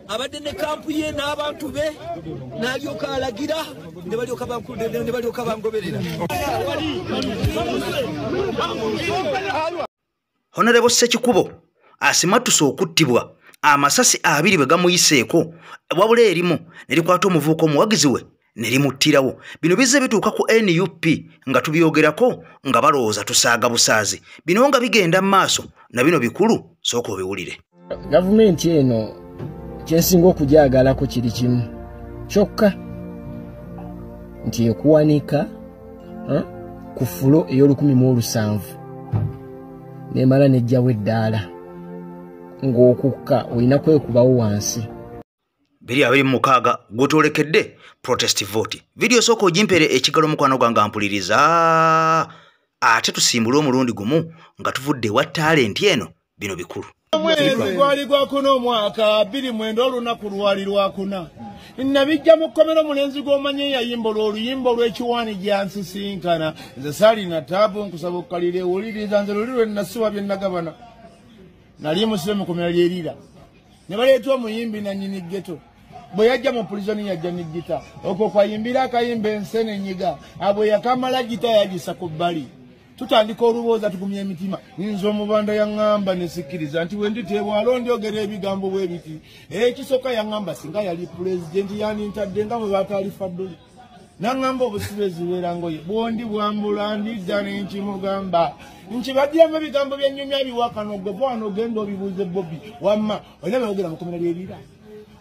Abadde ne kampu ye n'abantu be n'alyoka alagira ne balyoka bangoberera. Honorable Ssekikubo asimatuse okuttibwa amasasi abiri bwe gamuyiseeko wabula erimu ne likwata omuvubuka omuwagizi we ne limuttirawo. Bino bizze bituuka ku NUP nga tubyogerako nga balowooza tusaaga busaazi. Bino nga bigenda mu maaso na bino bikulu, sooka obiwulire. Gavumenti eno kyensinga okujaagalako kiri kimu kyokka nti ekuwanika ku fulo ey'olukumi mu 17 nemala nejjawo eddaala ng'okukka olina kwekubawo wansi. 2026 gutwolekedde protest vote. Vidiyo sooka ogimpere ekigalo mukwano gwange ampuliriza, ate tusimbule omulundi gumu nga tuvudde ewa talenti eno. Bino bikulu. Omwezi gwali gwakuna omwaka 29 olunaku lwali lwakuna nabijja mu kkomero omulenzi gw'omanye yayimba olw'oluyimba olw'ekiwaani gyansisinkana. Nze saalina taabu, nkusaba okkalira ewuliriza nze luli lwe nasiwa bye nagabana. Nali musibe mu kkomera lyerira ne baleeta omuyimbi nannyini ghetto. Bwe yajja mu pulizoni yajja ne gita okwo kwayimbira akayimba ensene enyiga abwe yakamala gita yagisa ku bbali. Tutandika olubooza tugumya emitima. Nze omubanda yaŋŋamba nesikkiriza nti we nditeebwalo ndyogera ebigambo bwe biti. Ekisooka yaŋŋamba singa yali pulezidenti yandintadde nga bwe bataalifa dduli. Naŋŋamba obusibe ziwera ngoye bwondi bwambula ndidda nenkimugamba nkibaddiramu ebigambo byennyumya biwakano gwe wano ogenda obibuuze Bobi wamma olina byogera mu kkomera lyerira.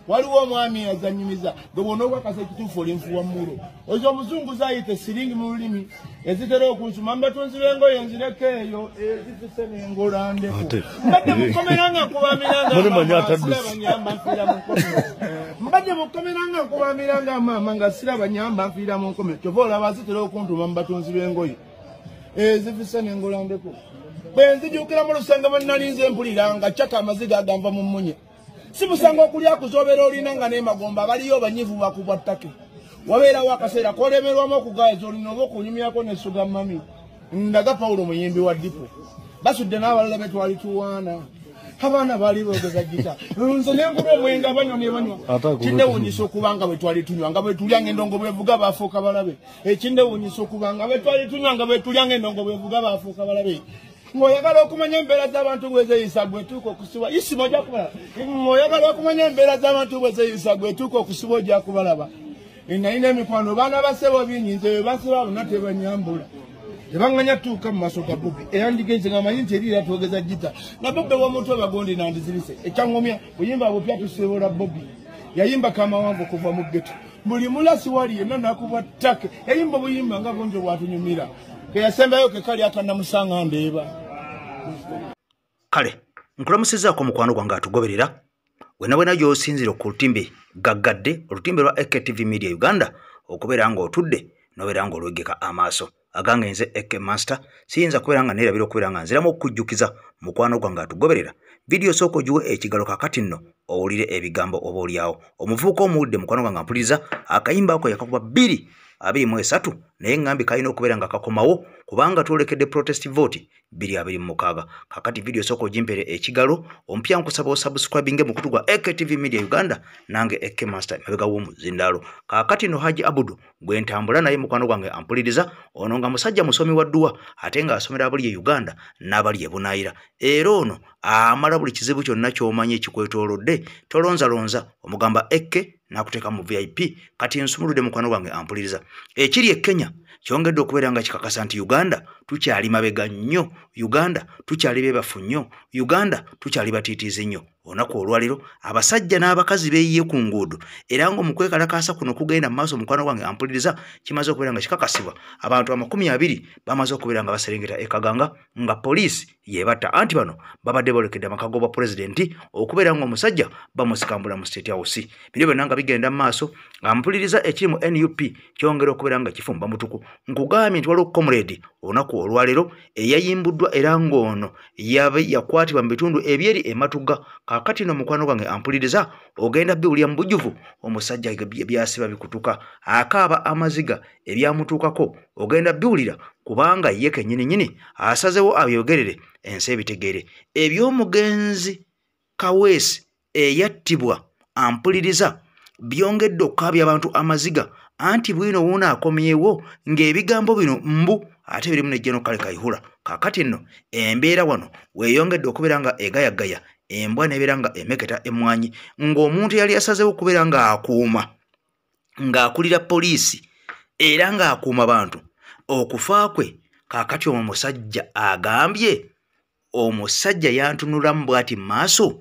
Waliwo omwami yazanyumiza gwe bw'onoobwakasa ekituufu oli nfuwa mmulo ozo omuzungu zaayita esiringi mu lulimi ezitera okunsuma mbatunzi b'engoye nzireko eyo ezifise n'engolandeko. Mbadde mukomera nga nkubamira nfiira mu nkomero. Mbadde mukomera nga nkubamira nga maama nga siraba nyamba nfiira mu nkomero. Kyova olaba zitera okuntuma mu batunzi b'engoye ezifise n'engolandeko. Bwe nzijukira mu lusenge bwe nalinze mpulira nga caka amaziga aganva mu mmunye. Si musango okulya kuzobeera olina nga n'emagomba abaliyo banyivu bakubwa ttake. Wabeerawo akaseera kolemerwamu okugaeza olina oba okunyumyako ne suga mami. Ndaga Pawulo muyimbi wa dipo basudde n'abalala be twali tuwaana. Abaana baali boogeza gita nze nengula omwenge abanywa ne banywa. Kindewuunyisa okuba nga bwe twali tunywa nga bwe tulya ng'endongo bwevuga baafuuka balabe. Ekindewuunyisa okuba nga bwe twali tunywa nga bwe tulya ng'endongo bwevuga baafuuka balabe. Ng'oyagala okumanya embeera z'abantu bwe zeeyisa gwetuuka okusibwa isima ojja kubalaba. Ng'oyagala okumanya embeera z'abantu bwe zeeyisa gwetuuka okusibwa ojja kubalaba. Nalina emikwano baana basebo bingi nze bwe basiba bonna tebanyambula tebaŋŋanya tuuka mu maaso ga Bobi era ndigenze nga manyi nti eriira twogeza gita na Bobi w'omutwe bagondi nandizirise. Ekyaŋŋomya buyimba bupya tusiibula Bobi yayimba kamawanvu okuva mu ghetto buli mulasi wali yenna nakubwa ttake yayimba obuyimba nga bungi bwatunyumira keyasembayo ke kali akannamusanga ndeeba. Kale nkulamusizaako mukwano gwange atugoberera wena wena gy'osinzira ku lutimbe gaggadde olutimbe lwa AKTV Media Uganda okubeera ng'otudde n'obeera ng'olwegeka amaaso agange. Nze AK Master siyinza kubeera nga neerabira okubeera nga nziramu okukujjukiza mukwano gwange atugoberera vidiyo sooka ogiwe ekigalo kakati nno owulire ebigambo oba oliawo omuvubuka omuwulidde mukwano gwange ampuliriza akayimba ako yakakuba 2023 naye ŋŋambye kalina okubeera nga kakomawo kubanga twolekedde protest vote 2026. Kakati vidiyo sooka ogimpere ekigalo omupya nkusaba osubscribinge mukutu gwa AKTV Media Uganda nange AK Master mabega w'omuzindaalo. Kakati no Haji Abudu gwe ntambula naye mukwano gwange ampuliriza ono nga musajja musomi wa dduwa ate ng'asomera abali e Uganda n'abali e Bunaayira era ono amala buli kizibu kyonna ky'omanyi ekikwetoolodde tolonzalonza omugamba ekke n'akuteeka mu VIP. Kati nsumuludde mukwano gwange ampuliriza ekiri e Kenya kyongedde okubeera nga kikakasa nti Uganda tukyali mabega nnyo, Uganda tukyali beebafu nnyo, Uganda tukyali batiitiizi nnyo. Olunaku olwaleero abasajja n'abakazi beeyiye ku nguudo, era ng'omukwekalakaasa kuno kugenda mu maaso. Mukwano gwange ampuliriza, kimaze okubeera nga kikakasibwa abantu 20 bamaze okubeera nga baserengeta e Kaganga nga poliisi yebatta. Anti bano babadde bolekedde amaka g'obwa pulezidenti okubeera ng'omusajja bamusikambula mu State House. Bino byonna nga bigenda mu maaso, nga mpuliriza ekiri mu NUP kyongera okubeera nga kifumba mutuku. Nkugambye nti waliwo comrade olunaku olwaleero eyayimbuddwa, era ng'ono yakwatibwa mu bitundu ebyeri ematuga. Kaakati no mukwano gwange ampuliriza, ogenda biwulira mu bujjuvu. Omusajja byasiba bikutuka, akaaba amaziga, ebyamutuukako ogenda biwulira, kubanga ye kennyini nnyini asazewo abyogerere ensi ebitegeere. Eby'omugenzi Kaweesi eyattibwa, ampuliriza, byongedde okukaabya abantu amaziga. Anti bwino wuuno akomyewo ng'ebigambo bino mbu ate birimu ne General Kale Kayihura. Kaakati nno embeera wano weeyongedde okubeera nga egayagaya, embwa n'ebeera nga emeketa emmwanyi, ng'omuntu yali asazewo okubeera ng'akuuma, ng'akulira poliisi era ng'akuuma bantu, okufa kwe. Kaakati omwo omusajja agambye, omusajja yantunulamu bw'ati mu maaso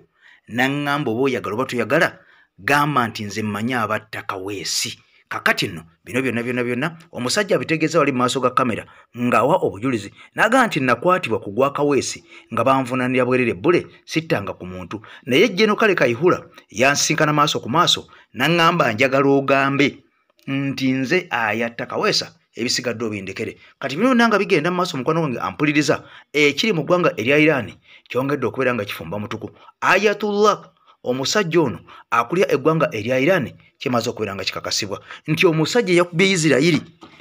n'aŋŋamba, oba oyagala oba toyagala, gamba nti nze mmanyi abatta Kaweesi. Kakati nno bino byonna byonna byonna omusajja abitegeeza wali mu maaso ga kamera ng'awa obujulizi, n'agamba nti nakwatibwa ku gwa Kaweesi nga banvunaanira bwerere bbule, sittanga ku muntu, naye General Kale Kayihura yansinkana maaso ku maaso n'aŋŋamba, njagala ogambe nti nze ayatta Kaweesa, ebisigadde obindekere. Kati bino byonna nga bigenda mu maaso, mukwano gwange ampuliriza, ekiri mu ggwanga erya Iran kyongedde okubeera nga kifumba mutuku. Ayatullah, omusajja ono akulira eggwanga erya Iran, kimaze okubeera nga kikakasibwa nti omusajja yakubye Isirayiri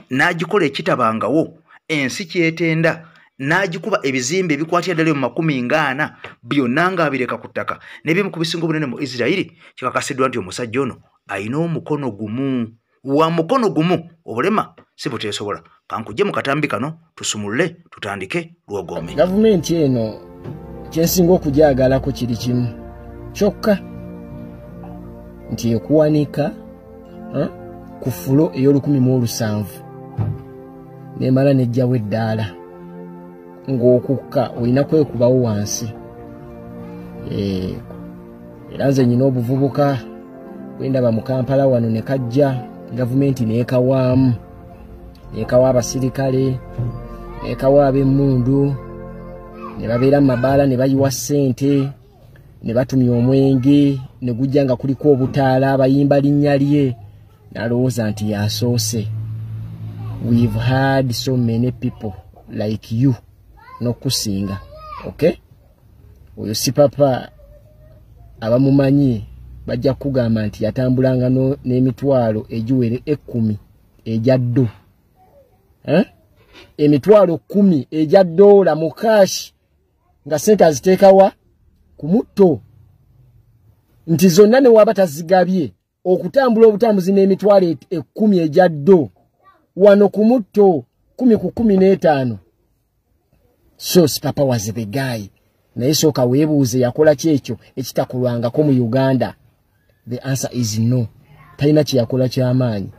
n'agikola ekitabangawo, ensi kyetenda, n'agikuba ebizimbe ebikwatira ddala mu 40 byonna ng'abireka ku ttaka, n'ebimu ku bisinga obunene mu Isirayiri. Kikakasiddwa nti omusajja ono ayina omukono gumu, wa mukono gumu, obulema si buteesobola. Kankujje mu katambi kano tusumulule tutandike lwogome. Gavumenti eno kyensinga okugyagalako kiri kimu kyokka, nti ekuwanika ku fulo ey'ol17 nemala nejjawo eddaala, ng'okukka olina kwekubawo wansi. Era nze nyina obuvubuka bwendaba mu Kampala wano ne kajja gavumenti neekawaamu, neekawa abasirikale, neekawa ab'emmundu, ne babeera mu mabaala ne bayiwa ssente, ne batumya omwenge ne gujja nga kuliko obutaala, abayimba linnya lye, n'alowooza nti yasoose. We've had so many people like you n'okusinga. Okay, oyo si papa, abamumanyi bajja kugamba nti yatambulanga n'emitwalo egiwere 10 egya ddo, emitwalo 10 egya dola mu kashi, nga sente aziteekawa ku mutto, nti zonna ne waba tazigabye, okutambula obutambuzi n'emitwalo 10 egya ddo wano ku mutto, 10 ku 15. So Sipapa was the guy. Naye sooka weebuuze, yakola ki ekyo ekitakolwangako mu Uganda? The answer is no, talina kye yakola kyamaanyi.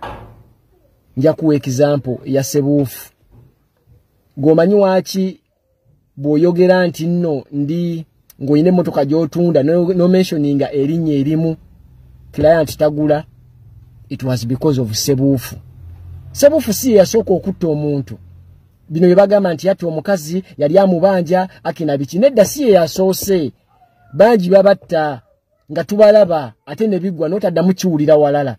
Nja kuwa example ya Sebuufu. Gw'omanyi waaki bw'oyogera nti nno ndi ng'olina emmotoka gy'otunda nomentioninga erinnya erimu, client tagula. It was because of Sebuufu. Sebuufu si ye yasooka okutta omuntu. Bino bye bagamba nti yatta omukazi, yali amubanja akina biki, nedda, si ye yasoose. Bangi babatta nga tubalaba, ate ne biggwa n'otaddamu kiwulira walala.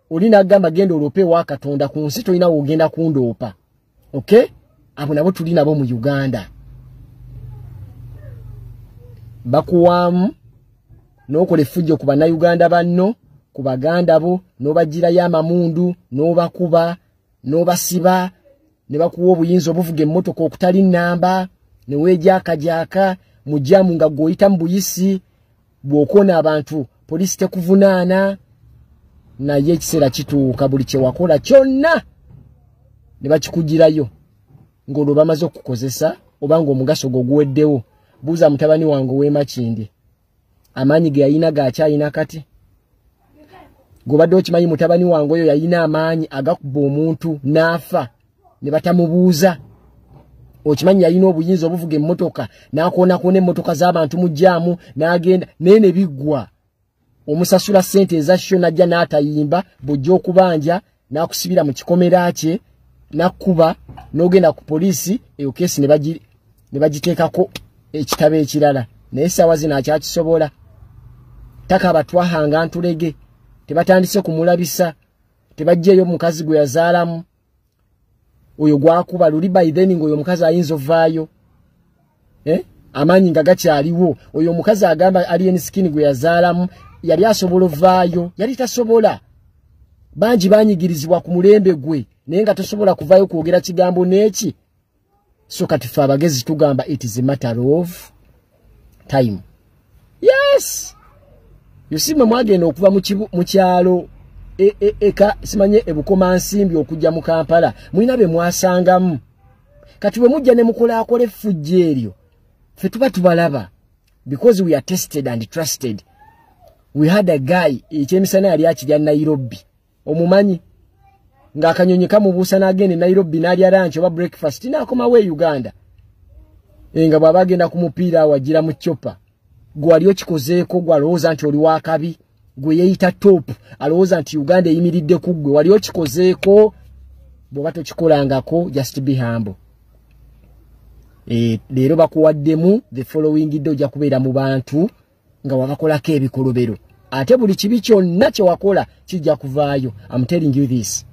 Oli n'agamba, genda oloope ewa Katonda, ku nsi tolina w'ogenda kundoopa. Okay, abo nabo tuli nabo mu Uganda. Bakuwaamu n'okola effujjo ku bannayuganda banno, ku baganda bo, n'obagirayo amamundu, n'obakuba, n'obasiba, ne bakuwa obuyinza obuvuga emmotoka okutali nnamba, ne weejaakajaaka mu jaamu nga gw'oyita mu buyisi. Bw'okoona abantu poliisi tekuvunaana. Naye ekiseera kituuka buli kye wakola kyonna ne bakikugirayo, ng'olwo bamaze okukozesa oba ng'omugaso gwo guweddewo. Buuza mutabani wange ow'emakindye, amaanyi ge yalina gakyalina kati? Gobadde okimanyi mutabani wange oyo yalina amaanyi agakuba omuntu n'afa ne batamubuuza? Okimanyi yalina obuyinza obuvuga emmotoka n'akoonakona emmotoka z'abantu mu jjaamu n'agenda naye ne biggwa. Omusasula ssente eza sho n'ajja n'atayimba, bw'ojja okubanja n'akusibira mu kikomera kye n'akkuba n'ogenda ku poliisi, eyo keesi ne bagiteekako ekitabo ekirala. Naye essaawa zino akyakisobola. Takaba twahanga ntulege, tebatandise kumulabisa, tebaggyeyo omukazi gwe yazaalamu oyo gwakuba luli. By then ng'oyo omukazi ayinza ovaayo, eh? Amaanyi nga gakyaliwo. Oyo omukazi agamba Alien Skin gwe yazaalamu yali asobola ovaayo, yali tasobola. Bangi banyigirizibwa ku mulembe gwe naye nga tosobola kuvaayo kwogera kigambo n'eki. So kati ffe abagezi tugamba it is a matter of time. Yes, you see, mwe mwagenda okuva mu kyalo eka simanye ebukomansimbi okujja mu Kampala, mulina be mwasangamu. Kati bwe mujja ne mukolaakola effujjo eryo, ffe tuba tubalaba because we are tested and trusted. We had a guy ekyemisana yali akirya Nairobi, omumanyi ng'akanyonyi kamubuusa n'agenda e Nairobi n'alya lunch oba breakfast n'akomawo e Uganda. Nga bw'aba agenda ku mupiira awo agira mu chopper. Gwe wali okikozeeko? Gwalowooza nti oli wakabi, gwe yeeyita top, alowooza nti Uganda eyimiridde ku ggwe, wali okikozeeko? Bw'oba tokikolangako, just be humble. Leero bakuwaddemu, the following day ojja kubeera mu bantu nga wabakolako ebikolobero, ate buli kibi kyonna kye wakola kijja kuvaayo. I'm telling you this.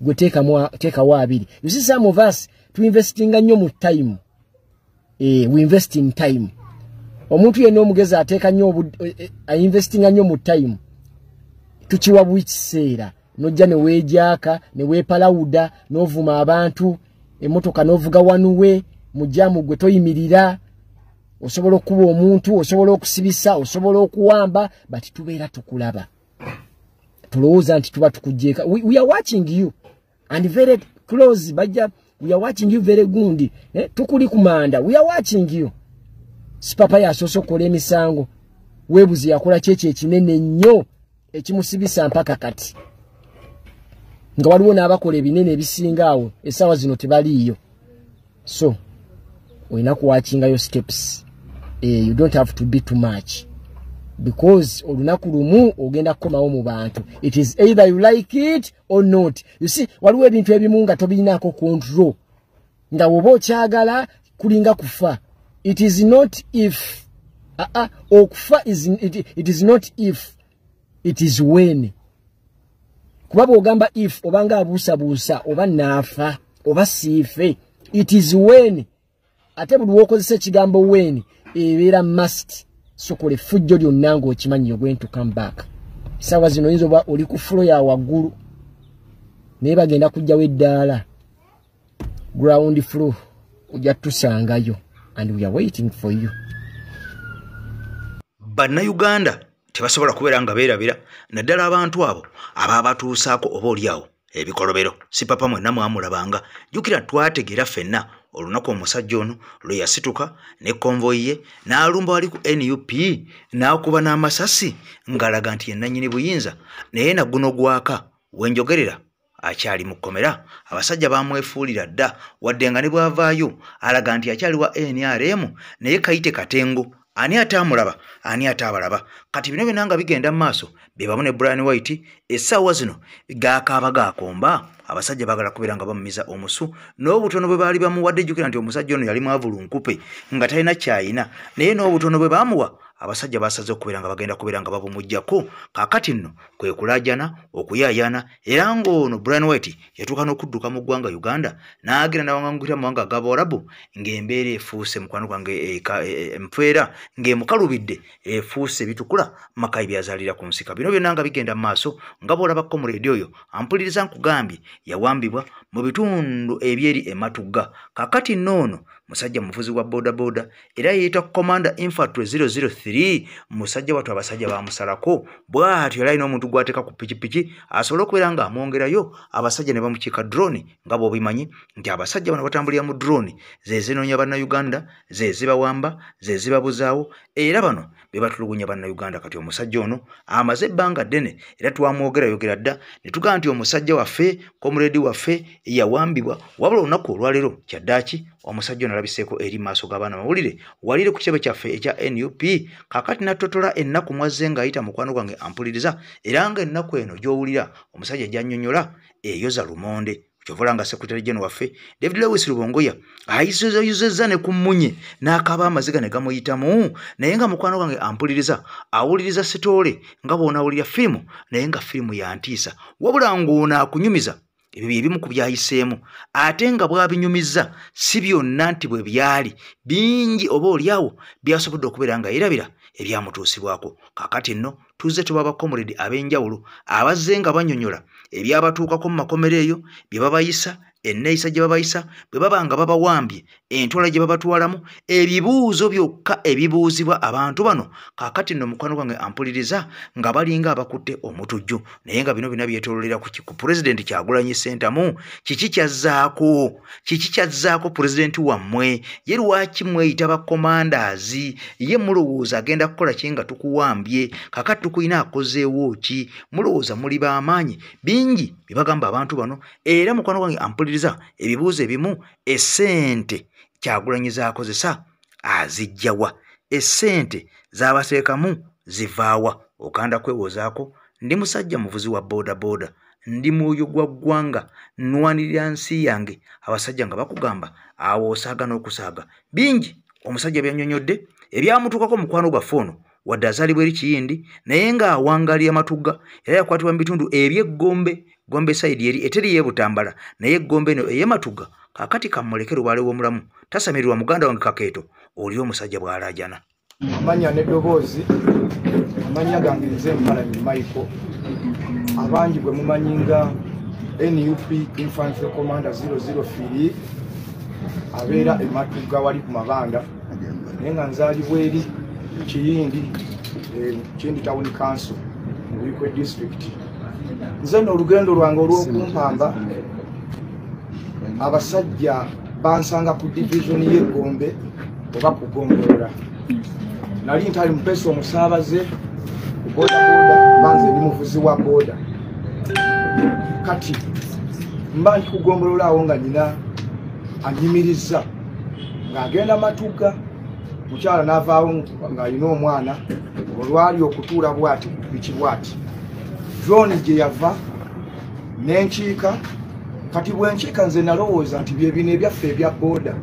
Gwe teekawo 2. You see, some of us tuinvestinga nnyo mu time. We invest in time. Omuntu yenna omugezi ateeka nnyo, ainvestinga nnyo mu time. Tukiwa buli kiseera nojja ne weejaaka ne weepalawuda n'ovuma abantu, emmotoka n'ovuga wanuwe mu jjaamu, gwe toyimirira, osobola okukuba omuntu, osobola okusibisa, osobola okuwamba, but tubeera tukulaba. Tulowooza nti tuba tukugjeeka. We are watching you and very close. Bajja, we are watching you very gundi, eh? Tukuli kumanda, we are watching you. Sipapa yasoose okukola emisango, weebuzi yakola kyekyo ekinene nnyo ekimusibisa mpaka kati, nga waliwo n'abakola ebinene ebisinga awo essaawa zino tebaliiyo. So olina kuwatchingayo steps. You don't have to be too much because olunaku lumu ogenda kukomawo mu bantu. It is either you like it or not. You see, waliwo ebintu ebimu nga tobirinaako control, nga bw'oba okyagala kulinga kufa. It is not if. Okufa it is not if, it is when. Kuba bw'ogamba if obanga abuusabuusa oba naafa oba siife. It is when. Ate buli lw'okozesa ekigambo when ebeera must. Sokola effujjo lyonna ng'okimanyi you're going to come back. Essaawa zino oyinza oba oli ku floor ya waggulu, naye bagenda kujjawo eddaala ground floor, ojja tusangayo and we are waiting for you. Bannayuganda tebasobola kubeera nga beerabira, naddala abantu abo abaabatuusaako oba oliawo ebikolobero. Si papa mwenna mwamulabanga. Jjukira twategeera ffenna olunaku omusajja ono lwe yasituka ne convoy ye n'alumba wali ku NUP n'akuba n'amasasi ng'alaga nti ye nannyini buyinza, naye naguno gwaka wenjogerera akyali mu kkomera. Abasajja bamwefuulira dda, wadde nga ne bw'avaayo alaga nti akyali wa NRM, naye kayite katengo, ani ataamulaba, ani ataabalaba? Kati bino byonna nga bigenda mu maaso, be bamu ne Brian White essaawa zino gaakaaba gaakomba. Abasajja baagala kubeera nga bamumiza omusu n'obutono bwe baali bamuwadde. Jjukira nti omusajja ono yali mwavu lunkupe nga talina kyayina, naye n'obutono bwe baamuwa abasajja basaze okubeera nga bagenda kubeera nga babumuggyako. Kaakati nno kwe kulaajana okuyaayana, era ng'ono Brian White yatuuka n'okudduka mu ggwanga Uganda n'agenda n'awangangukira mu mawanga ag'Abawarabu, ng'embeera efuuse mukwano gwange enfeera ng'emukalubidde, efuuse bitukula makayi byazaalira ku nsika. Bino byonna nga bigenda mu maaso nga bw'olaba comrade oyo ampuliriza nkugambye yawambibwa mu bitundu ebyeri ematugga. Kaakati nno ono musajja muvuzi wa bodaboda era yeeyita Commander Infantry 003. Musajja wattu abasajja bamusalako bw'atyo, yali alina omuntu gw'ateeka ku pikipiki asobole okubeera ng'amwongerayo, abasajja ne bamukiika drone. Nga bw'obimanyi nti abasajja bano batambulira mu drone, ze zinoonya Bannayuganda, ze zibawamba, ze zibabuzaawo, era bano be batulugunya Bannayuganda. Kati omusajja ono amaze ebbanga ddene era twamwogerayogera dda ne tugamba nti omusajja waffe, comrade waffe yawambibwa, wabula olunaku olwaleero kyaddaaki. Omusajja ono alabiseeko eri maaso g'abaana mawulire walire ku kitebe kyaffe ekya NUP. Kaakati n'attotola ennaku mwazze ng'ayita mukwano gwange ampuliriza, era nga ennaku eno gy'owulira omusajja gy'annyonnyola eyoza lumonde. Kyova nga Secretary General waffe David Lewis Rubongoya ayisuzayuzezza ne ku mmunye n'akaaba amaziga ne gamuyitamu. Naye nga mukwano gwange ampuliriza awuliriza sitoole nga bw'onaawulira firimu, naye nga firimu yantiisa, wabula ng'ono akunyumiza ebyo bye bimu ku byayiseemu, ate nga bw'abinyumiza si byonna nti bwe byali bingi oba oliawo byasobodde okubeera nga yerabira ebyamutuusibwako. Kaakati nno tuzze tuba bakomuledi ab'enjawulo abazze nga bannyonnyola ebyabatuukako mu makomero eyo, bye babayisa, enneeyisa gye babayisa, bwe baba nga babawambye, entwala gye babatwalamu, ebibuuzo byokka ebibuuzibwa abantu bano. Kaakati nno mukwano gwange ampuliriza nga balinga abakutte omutujju, naye nga bino byonna byetoololera ku Pulezidenti Kyagulanyi Ssentamu. Kiki kyazzaako? Kiki kyazzaako pulezidenti wammwe? Ye lwaki mweyita bakomandaazi? Ye mulowooza agenda kukola ki nga tukuwambye? Kaakati tukulina akozeewo ki? Mulowooza muli b'amaanyi? Bingi bye bagamba abantu bano. Era mukwano gwange ampuliriza, ebibuuzo ebimu, essente Kyagulanyi z'akozesa azijjawa? Essente z'abateekamu zivaawa? Okanda kwewozaako, ndi musajja muvuzi wa boodabooda, ndi mwoyo gwa ggwanga, nnwanirira nsi yange. Abasajja nga bakugamba awo osaaga n'okusaaga. Bingi omusajja byannyonnyodde ebyamutuukako mukwano gwaffe ono, wadde azaalibwa eri Kiyindi naye ng'awangalira Matugga, era yakwatibwa mu bitundu eby'Eggombe, Gombe sayidi eri eteri y'e Butambala, naye Eggombe eno ey'e Matugga. Kaakati kammuleke lubaale w'omulamu tasamirirwa. Muganda wange Kakeeto, oli omusajja bw'alaajana. Amanya n'eddoboozi. Amanya gange nze Mpalanyi Michael, abangi bwe mumanyi nga NUP Infantry Commander 003, abeera ematugga wali ku mabanda, naye nga nzaalibwa eri Kiyindi, Kiyindi Town Council mu Buikwe District. Nze nno olugendo lwange olw'okumpamba, abasajja bansanga ku division y'Eggombe oba ku Gombolola. Nali ntali mupesa omusaabaze ku bodaboda, banze ndi muvuzi wa boda. Kati mba ndi kugombolola awo nga nyina anyimiriza ng'agenda Matugga, mukyala n'avaawo ng'alina omwana. Olwali okutuula bwati ku piki bwati, drone gye yava n'enkiika. Kati bwenkiika, nze nalowooza nti bye bino ebyaffe ebya boda,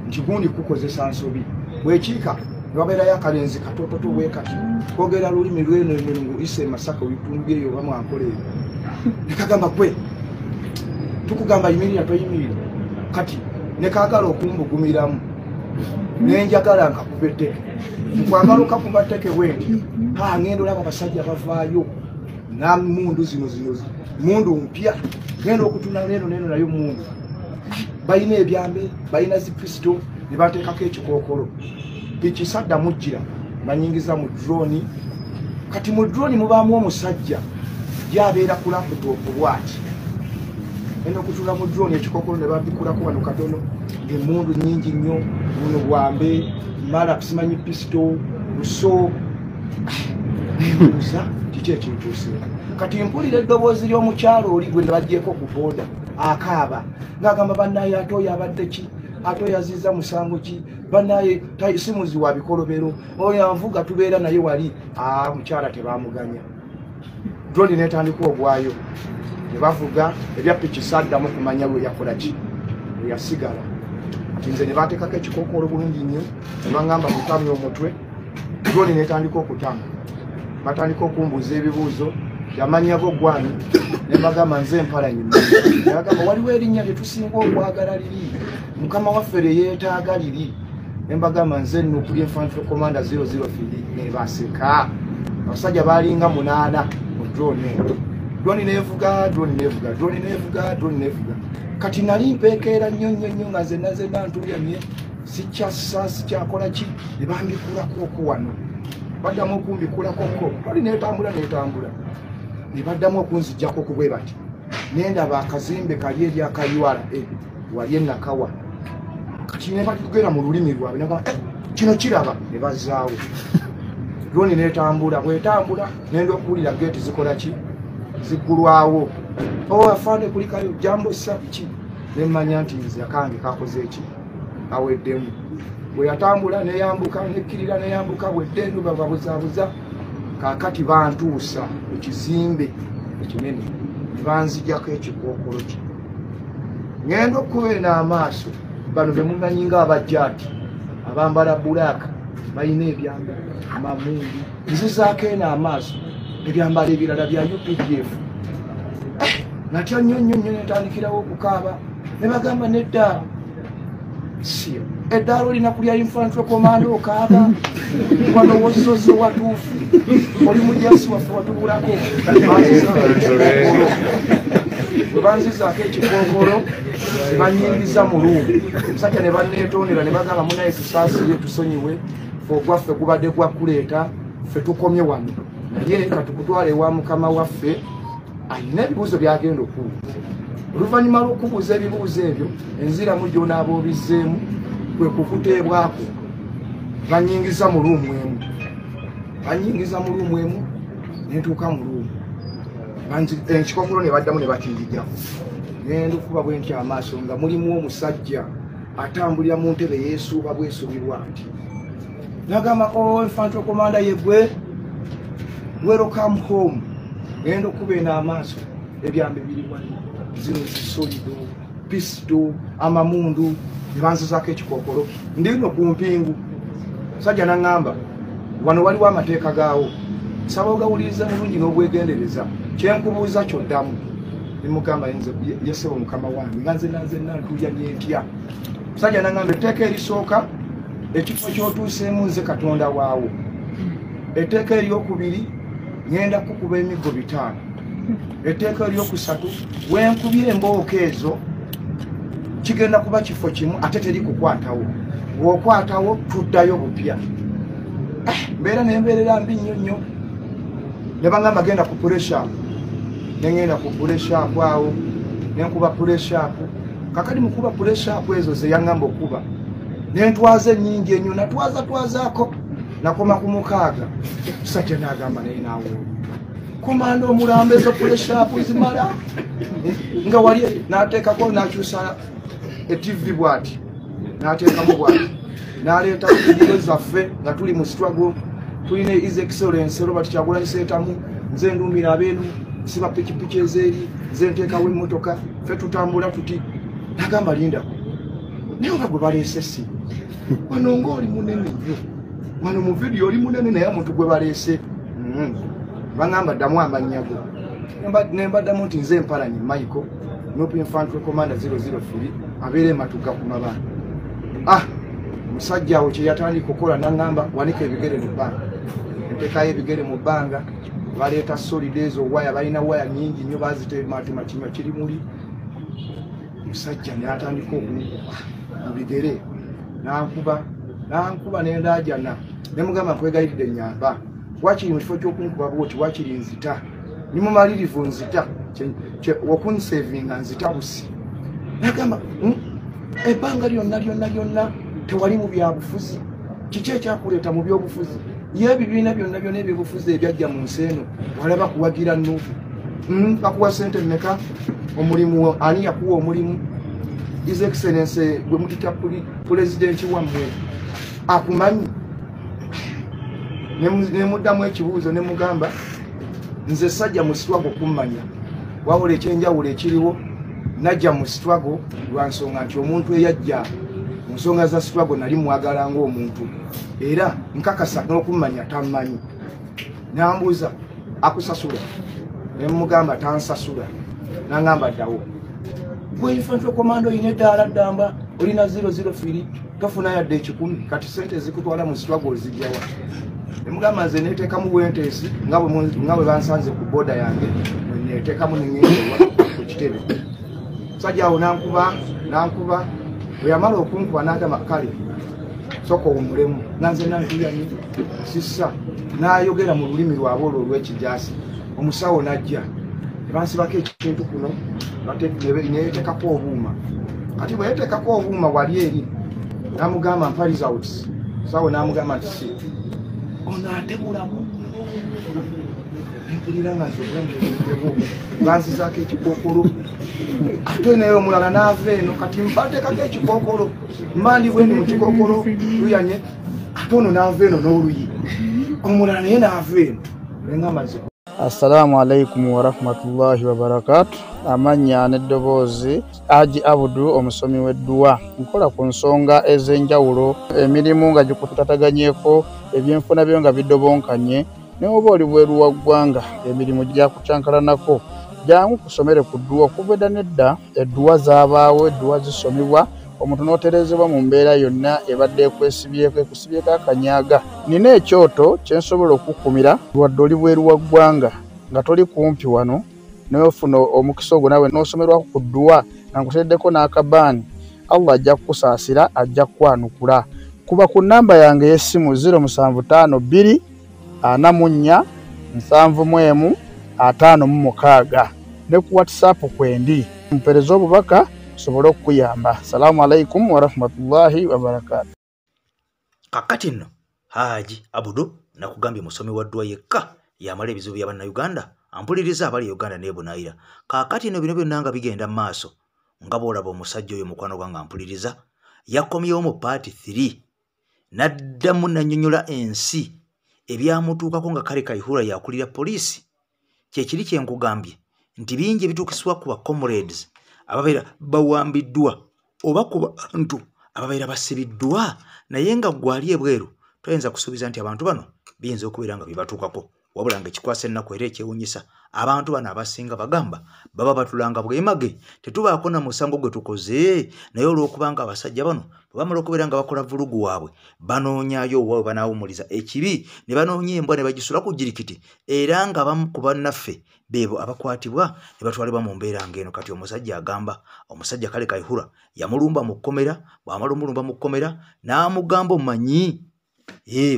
nti gundi kukozesa nsobi. Bwekiika ne wabeerayo akalenzi katototo bwe kati, kwogera lulimi lweno ngu isa emasaka ebitundu byeyo oba mwankola eyo, nekagamba, "Gwe tukugamba yimirira, toyimirira." Kati nekaagala okumbugumiramu, nenjagala nkakuba etteke. Nkwagala okakuba tteke bwe nti, ngenda olaba abasajja bavaayo namundu zino zino mundu mpya. Ngenda okutuna neno neno nayo mundu, balina ebyambe, balina zipisito, ne bateekako ekikookolo. Piki sadda mujjira, banyingiza mu drone. Kati mu drone mubaamu omusajja gyabeera ku laptop bwati. Enda okutula mu drone, ekikookolo ne babikulako wano katono, ng'emmundu nyingi nnyo, buno bwambe mala simanyi pisito luso. Nembuuza kiki ekintuuse. Kati mpulira eddoboozi ly'omukyalo oli gwe bagyeko ku booda akaaba ng'agamba, "Bannaye, ate oyo abadde ki? Ate oyo aziza musango ki? Bannaye, si muzi wa bikolobero oyo anvuga, tubeera naye wali." Mukyala tebamuganya. Drone netandika ogwayo ne bavuga ebya piki. Saddamu kumanya lwe yakola ki, lwe yasigala. Kati nze ne bateekako ekikookolo bulungi nnyo, ne baŋŋamba kutamya omutwe. Drone netandika okutama, batandika okumbuuza ebibuuzo, yamanyago gwani, ne bagamba nze Mpalanyi. Nebagamba waliwo erinnya lye tusinga okwagala, liri mukama waffe lye yeetaaga liri. Ne mbagamba nze NUP Infantry Commander 003. Nebaseka. Abasajja balinga munaana mu drone eno. Drone nevuga, drone nevuga, drone nevuga, drone nevuga. Kati nali mpekeera nnyo nnyo nnyo nga zenna zenna ntuyamye, sikyassa, sikyakola ki. Ne bambikulako oko wano, baddamu okumbikulako ko, toli netambula netambula, ne baddamu okunzijjako ku bwe bati. Nendaba akazimbe kali eri akaywala wali enakawa. Kati ne batugera mu lulimi lwabwe, nagamba, "Kino kiraba." Ne bazaawo drone netambula. Bwetambula nenda okuwulira geeti zikola ki, ziggulwawo. "O afande, kulikayo, jambo sa ki." Nemmanya nti nze akange kakoze eki. Aweddemu bwe yatambula neyambuka nekkirira neyambuka bwedde babuzaabuza. Kaakati bantuusa ku kizimbe ekinene ne banzijjako ekikookolo kye. Ŋŋenda okubeera amaaso bano be mumanyi ng'abajjaati abambala bulaaka balina ebyambalo amamundu, nzizaako eno amaaso ebyambalo ebirala bya UPDF. Natya nnyo nnyo nnyo netandikirawo okukaaba ne bagamba nedda, si eddaala olina kulya infantry commando okaaba wano wosoze watuufu oli mujasi waffe watubulako. Bwe banzizaako ekikookolo ne banyingiza mu luumu, omusajja ne banneetondera ne bagamba munaye tusaasire tusonyiwe, ffe ogwaffe gubadde gwakuleeta, ffe tukomye wano, naye katukutwala ewa mukama waffe alina ebibuuzo byagenda okubuuza. Oluvannyuma lw'okubuuza ebibuuzo ebyo enziramu gy'onaaba obizzeemu kwe kukuteebwako. Banyingiza mu luumu emu, banyingiza mu luumu emu nentuuka mu luumu ekikookolo ne baddamu ne bakinjijjako. Ngenda okuba bwe nti amaaso nga mulimu omusajja atambulira mu ntebe yeesuuba bwesuubirwa nti nagamba o infantry commander yegwe welcome home. Ngenda okuba eno amaaso ebyambe biri wano, zino zisolido pisido amamundu ne banzizaako ekikookolo ndino ku mpingu. Musajja n'aŋŋamba wano waliwo amateeka gaawo, nsaba ogawuliriza bulungi n'obwegendereza, kyenkubuuza kyoddamu. Nemugamba yesebo mukama wange nga nze nanzenna ntuulya nyentya. Musajja n'aŋŋamba etteeka erisooka ekifo ky'otuuseemu nze Katonda waawo, etteeka eryokubiri ŋŋenda kukuba emiggo 5, etteeka eryokusatu wenkubye embooko ezo kigenda kuba kifo kimu ate teri kukwatawo, bw'okwatawo tuddayo bupya. Mbeera nembeerera mbi nnyo nnyo ne baŋŋamba genda ku pressure, ne ŋŋenda ku pressure awo ne nkuba pressure. Kakati mukuba pressure ezo ze yaŋŋamba okuba nentwaza ennyingi ennyo, natwaza twazaako nakoma ku 6. Musajja n'agamba naye naawe komanda omulambo ezo pressure zimala nga wali n'ateekako n'akyusa etivi bw'ati n'ateekamu bw'ati n'aleeta vidiyo zaffe nga tuli mu struggle, tulina His Excellence Robert Kyagulanyi Ssentamu, nze nduumira abeenu nsiba pikipiki ezeeri, nze nteekawo emmotoka, ffe tutambula tuti. Nagamba lindako naye oba gwe baleese si wano ng'oli munene nnyo wano mu vidiyo oli munene naye omuntu gwe baleese. Baŋŋamba ddamu amannya go, ne mbaddamu nti nze Mpalanyi Michael NUP infantry commander 003 abeera ematuga ku mabanga. Omusajja awo kye yatandika okukola n'aŋŋamba wanika ebigere mu bbanga, nteekayo ebigere mu bbanga, baleeta solid ezo waya, balina waya nnyingi nnyo bazitematema kinywa kiri muli. Omusajja n'atandika okunkuba mu bigere, n'ankuba n'ankuba nendaajana, ne mugamba nkwegayiridde nnyamba, wakiri mu kifo ky'okunkuba bwoti wakiri nzita, ni mumalirivu nzita okunsevinga nzita busi. Nagamba ebbanga lyonna lyonna lyonna tewali mu byabufuzi, kiki ekyakuleeta mu byobufuzi? Ye ebibiina byonna byonna ebyobufuzi ebyajja mu nsi eno walaba kuwagira NUP? Bakuwa sente mmeka? Omulimu ani yakuwa omulimu? His Excellence gwe mutita pulezidenti wammwe akumanyi? Nemuddamu ekibuuzo ne mugamba nze sajja mu struggle kummanya, wabula ekyenjawulo ekiriwo najja mu struggle lwa nsonga nti omuntu eyajja mu nsonga za struggle nali mwagala ng'omuntu era nkakasa n'okummanya tammanyi. Nambuuza akusasula? Ne mugamba tansasula. Nangamba ddawo gwe infantry commando olina eddaala ddamba olina 003 tofuna yadde 100, kati sente zikutwala mu struggle ozijjawa? Nemugamba nze neteekamu bwenteesi nga bwe bansanze ku boda yange neteekamu neŋŋendewa ku kitebe. Musajja awo nankuba nankuba, bwe yamala okunkuba n'agamba kale soka owummulemu, nga nze nantuyanye sissa n'ayogera mu lulimi lwabwe olwo olw'ekijaasi. Omusawo n'ajja ne bansibako ekintu kuno neyeteekako obuuma. Kati bwe yeteekako obuuma wali eri n'amugamba mpa results, musawo n'amugamba nti si ono ate mulamu. Mpulira nga nze obulamu buweddewo, banzizaako ekikookolo, ate naye omulala n'ava eno, kati mbateekako ekikookolo, mba ndi bwendi mu kikookolo luyanye, ate ono n'ava eno n'oluyi, omulala naye n'ava eno, nengamba nze. Assalamu alaikum warahmatullahi wabarakatuh. Amannya n'eddoboozi Haji Abudu, omusomi w'edduwa. Nkola ku nsonga ez'enjawulo, emirimu nga gikutataganyeko, ebyenfuna byo nga bidobonkanye, ne oba oli bweru wa ggwanga, emirimu gyakucankalanako. Jangu kusomere ku dduwa. Okuva edda n'edda edduwa zaabaawo, edduwa zisomebwa, omuntu n'otereezebwa mu mbeera yonna ebadde ekwesibyeko, ekusibyeko akanyaga. Nina ekyoto kye nsobola okukumira wadde oli bweru wa ggwanga nga toli kumpi wano, n'ofuna omukisa ogwo naawe n'osomerwako ku dduwa nga nkuteereddeko n'akabaani. Allah ajja kukusaasira, ajja kukwanukula. Kuba ku nnamba yange ey'essimu 0752 44 71 56 ne ku WhatsApp kwendi, mpeereze obubaka nsobole okukuyamba. Assalamu alaikum warahmatullahi wabarakatuh. Kakati nno Haji Abudu nakugambye musomi wa dduwa yekka yamala ebizibu bya Bannayuganda, ampuliriza abali Uganda n'ebunaayira. Kaakati nno bino byonna nga bigenda mu maaso, nga bw'olaba omusajja oyo mukwano gwange ampuliriza yakomyewo mu part 3 n'addamu n'annyonnyola ensi ebyamutuukako nga Kale Kayihura yakulira poliisi. Kyekiri kye nkugambye nti bingi ebituukisibwa ku ba comrades ababeera bawambiddwa oba ku bantu ababeera basibiddwa, naye nga gwali ebweru toyinza kusuubiza nti abantu bano biyinza okubeera nga bibatuukako. Wabula nga ekikwasa ennaku era ekyewuunyisa, abantu bano abasinga bagamba baba batulanga bwemage, tetubaako na musango gwe tukoze, naye olw'okubanga abasajja bano bwe bamala okubeera nga bakola vulugu waabwe, banoonyaayo waabwe banaawumuliza ekibi, ne banoonya embwa ne bagisula ku jirikiti, era nga abamu ku bannaffe beebo abakwatibwa ne batwalibwa mu mbeera ng'eno. Kati omusajja agamba, omusajja Kale Kayihura yamulumba mu kkomera, bw'amala omulumba mu kkomera n'amugamba omanyi,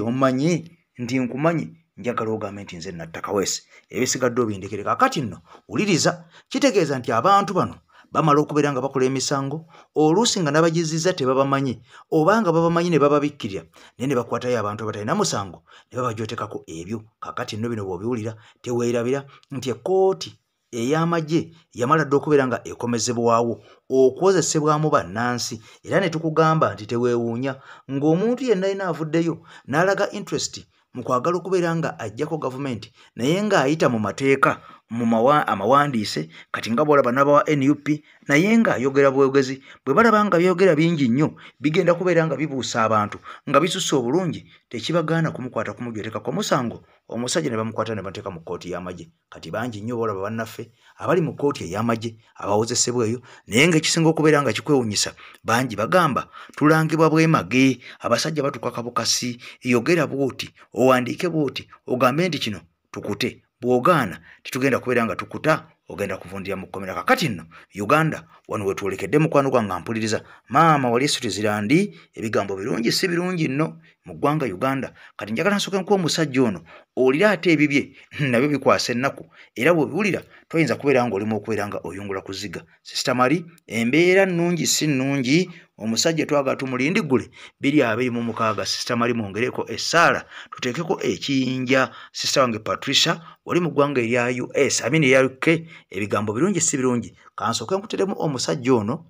omanyi nti nkumanyi, njagala ogambe nti nze natta Kaweesi, ebisigadde obindekere. Kaakati nno wuliriza, kitegeeza nti abantu bano bamala okubeera nga bakola emisango, oluusi nga n'abagizizza tebabamanyi, oba nga babamanyi ne bababikkirira, naye ne bakwatayo abantu abatalina musango ne babajootekako ebyo. Kaakati nno bino bw'obiwulira teweerabira nti ekkooti ey'amagye yamala dda okubeera nga ekomezebwawo okwozesebwamu bannansi, era ne tukugamba nti teweewuunya ng'omuntu yenna yenna avuddeyo n'alaga interest mu kwagala okubeera nga ajjako gavumenti, naye ng'ayita mu mateeka mu amawandiise. Kati nga bw'olaba n'abawa NUP, naye ng'ayogera bwogezi, bwe balaba nga byogera bingi nnyo bigenda kubeera nga bibuusa abantu nga bisusse obulungi, tekibagaana kumukwata kumujwetekako omusango, omusajja ne bamukwata ne bamuteeka mu kkooti y'amagye. Kati bangi nnyo b'olaba bannaffe abali mu kkooti ey'amagye abawozesebwa eyo, naye ng'ekisinga okubeera nga kikwewuunyisa, bangi bagamba tulangibwa bwemage, abasajja batukaka bukasi, yogera bw'oti, owandiike bw'oti, ogambe nti kino tukute, bw'ogaana tetugenda kubeera nga tukuta, ogenda kuvundira mu kkomera. Kakati nno Uganda wano we twolekedde mukwano gwange ampuliriza, maama wali esituzirandi, ebigambo birungi si birungi nno mu ggwanga Uganda. Kati njagala nsooke nkuwa omusajja ono owulire ate ebibye nabyo bikwasa ennaku, era bw'obiwulira toyinza kubeera ng'olimu okubeera nga oyungula kuziga. Sister Marie, embeera nnungi si nnungi, omusajja twagala tumulindiggule 2026. Sister Marie mwongereko essaala, tuteekeko ekiyinja. Sister wange Patricia wali mu ggwanga erya US, I mean erya UK, ebigambo birungi si birungi. Kansooke nkuteremu omusajja ono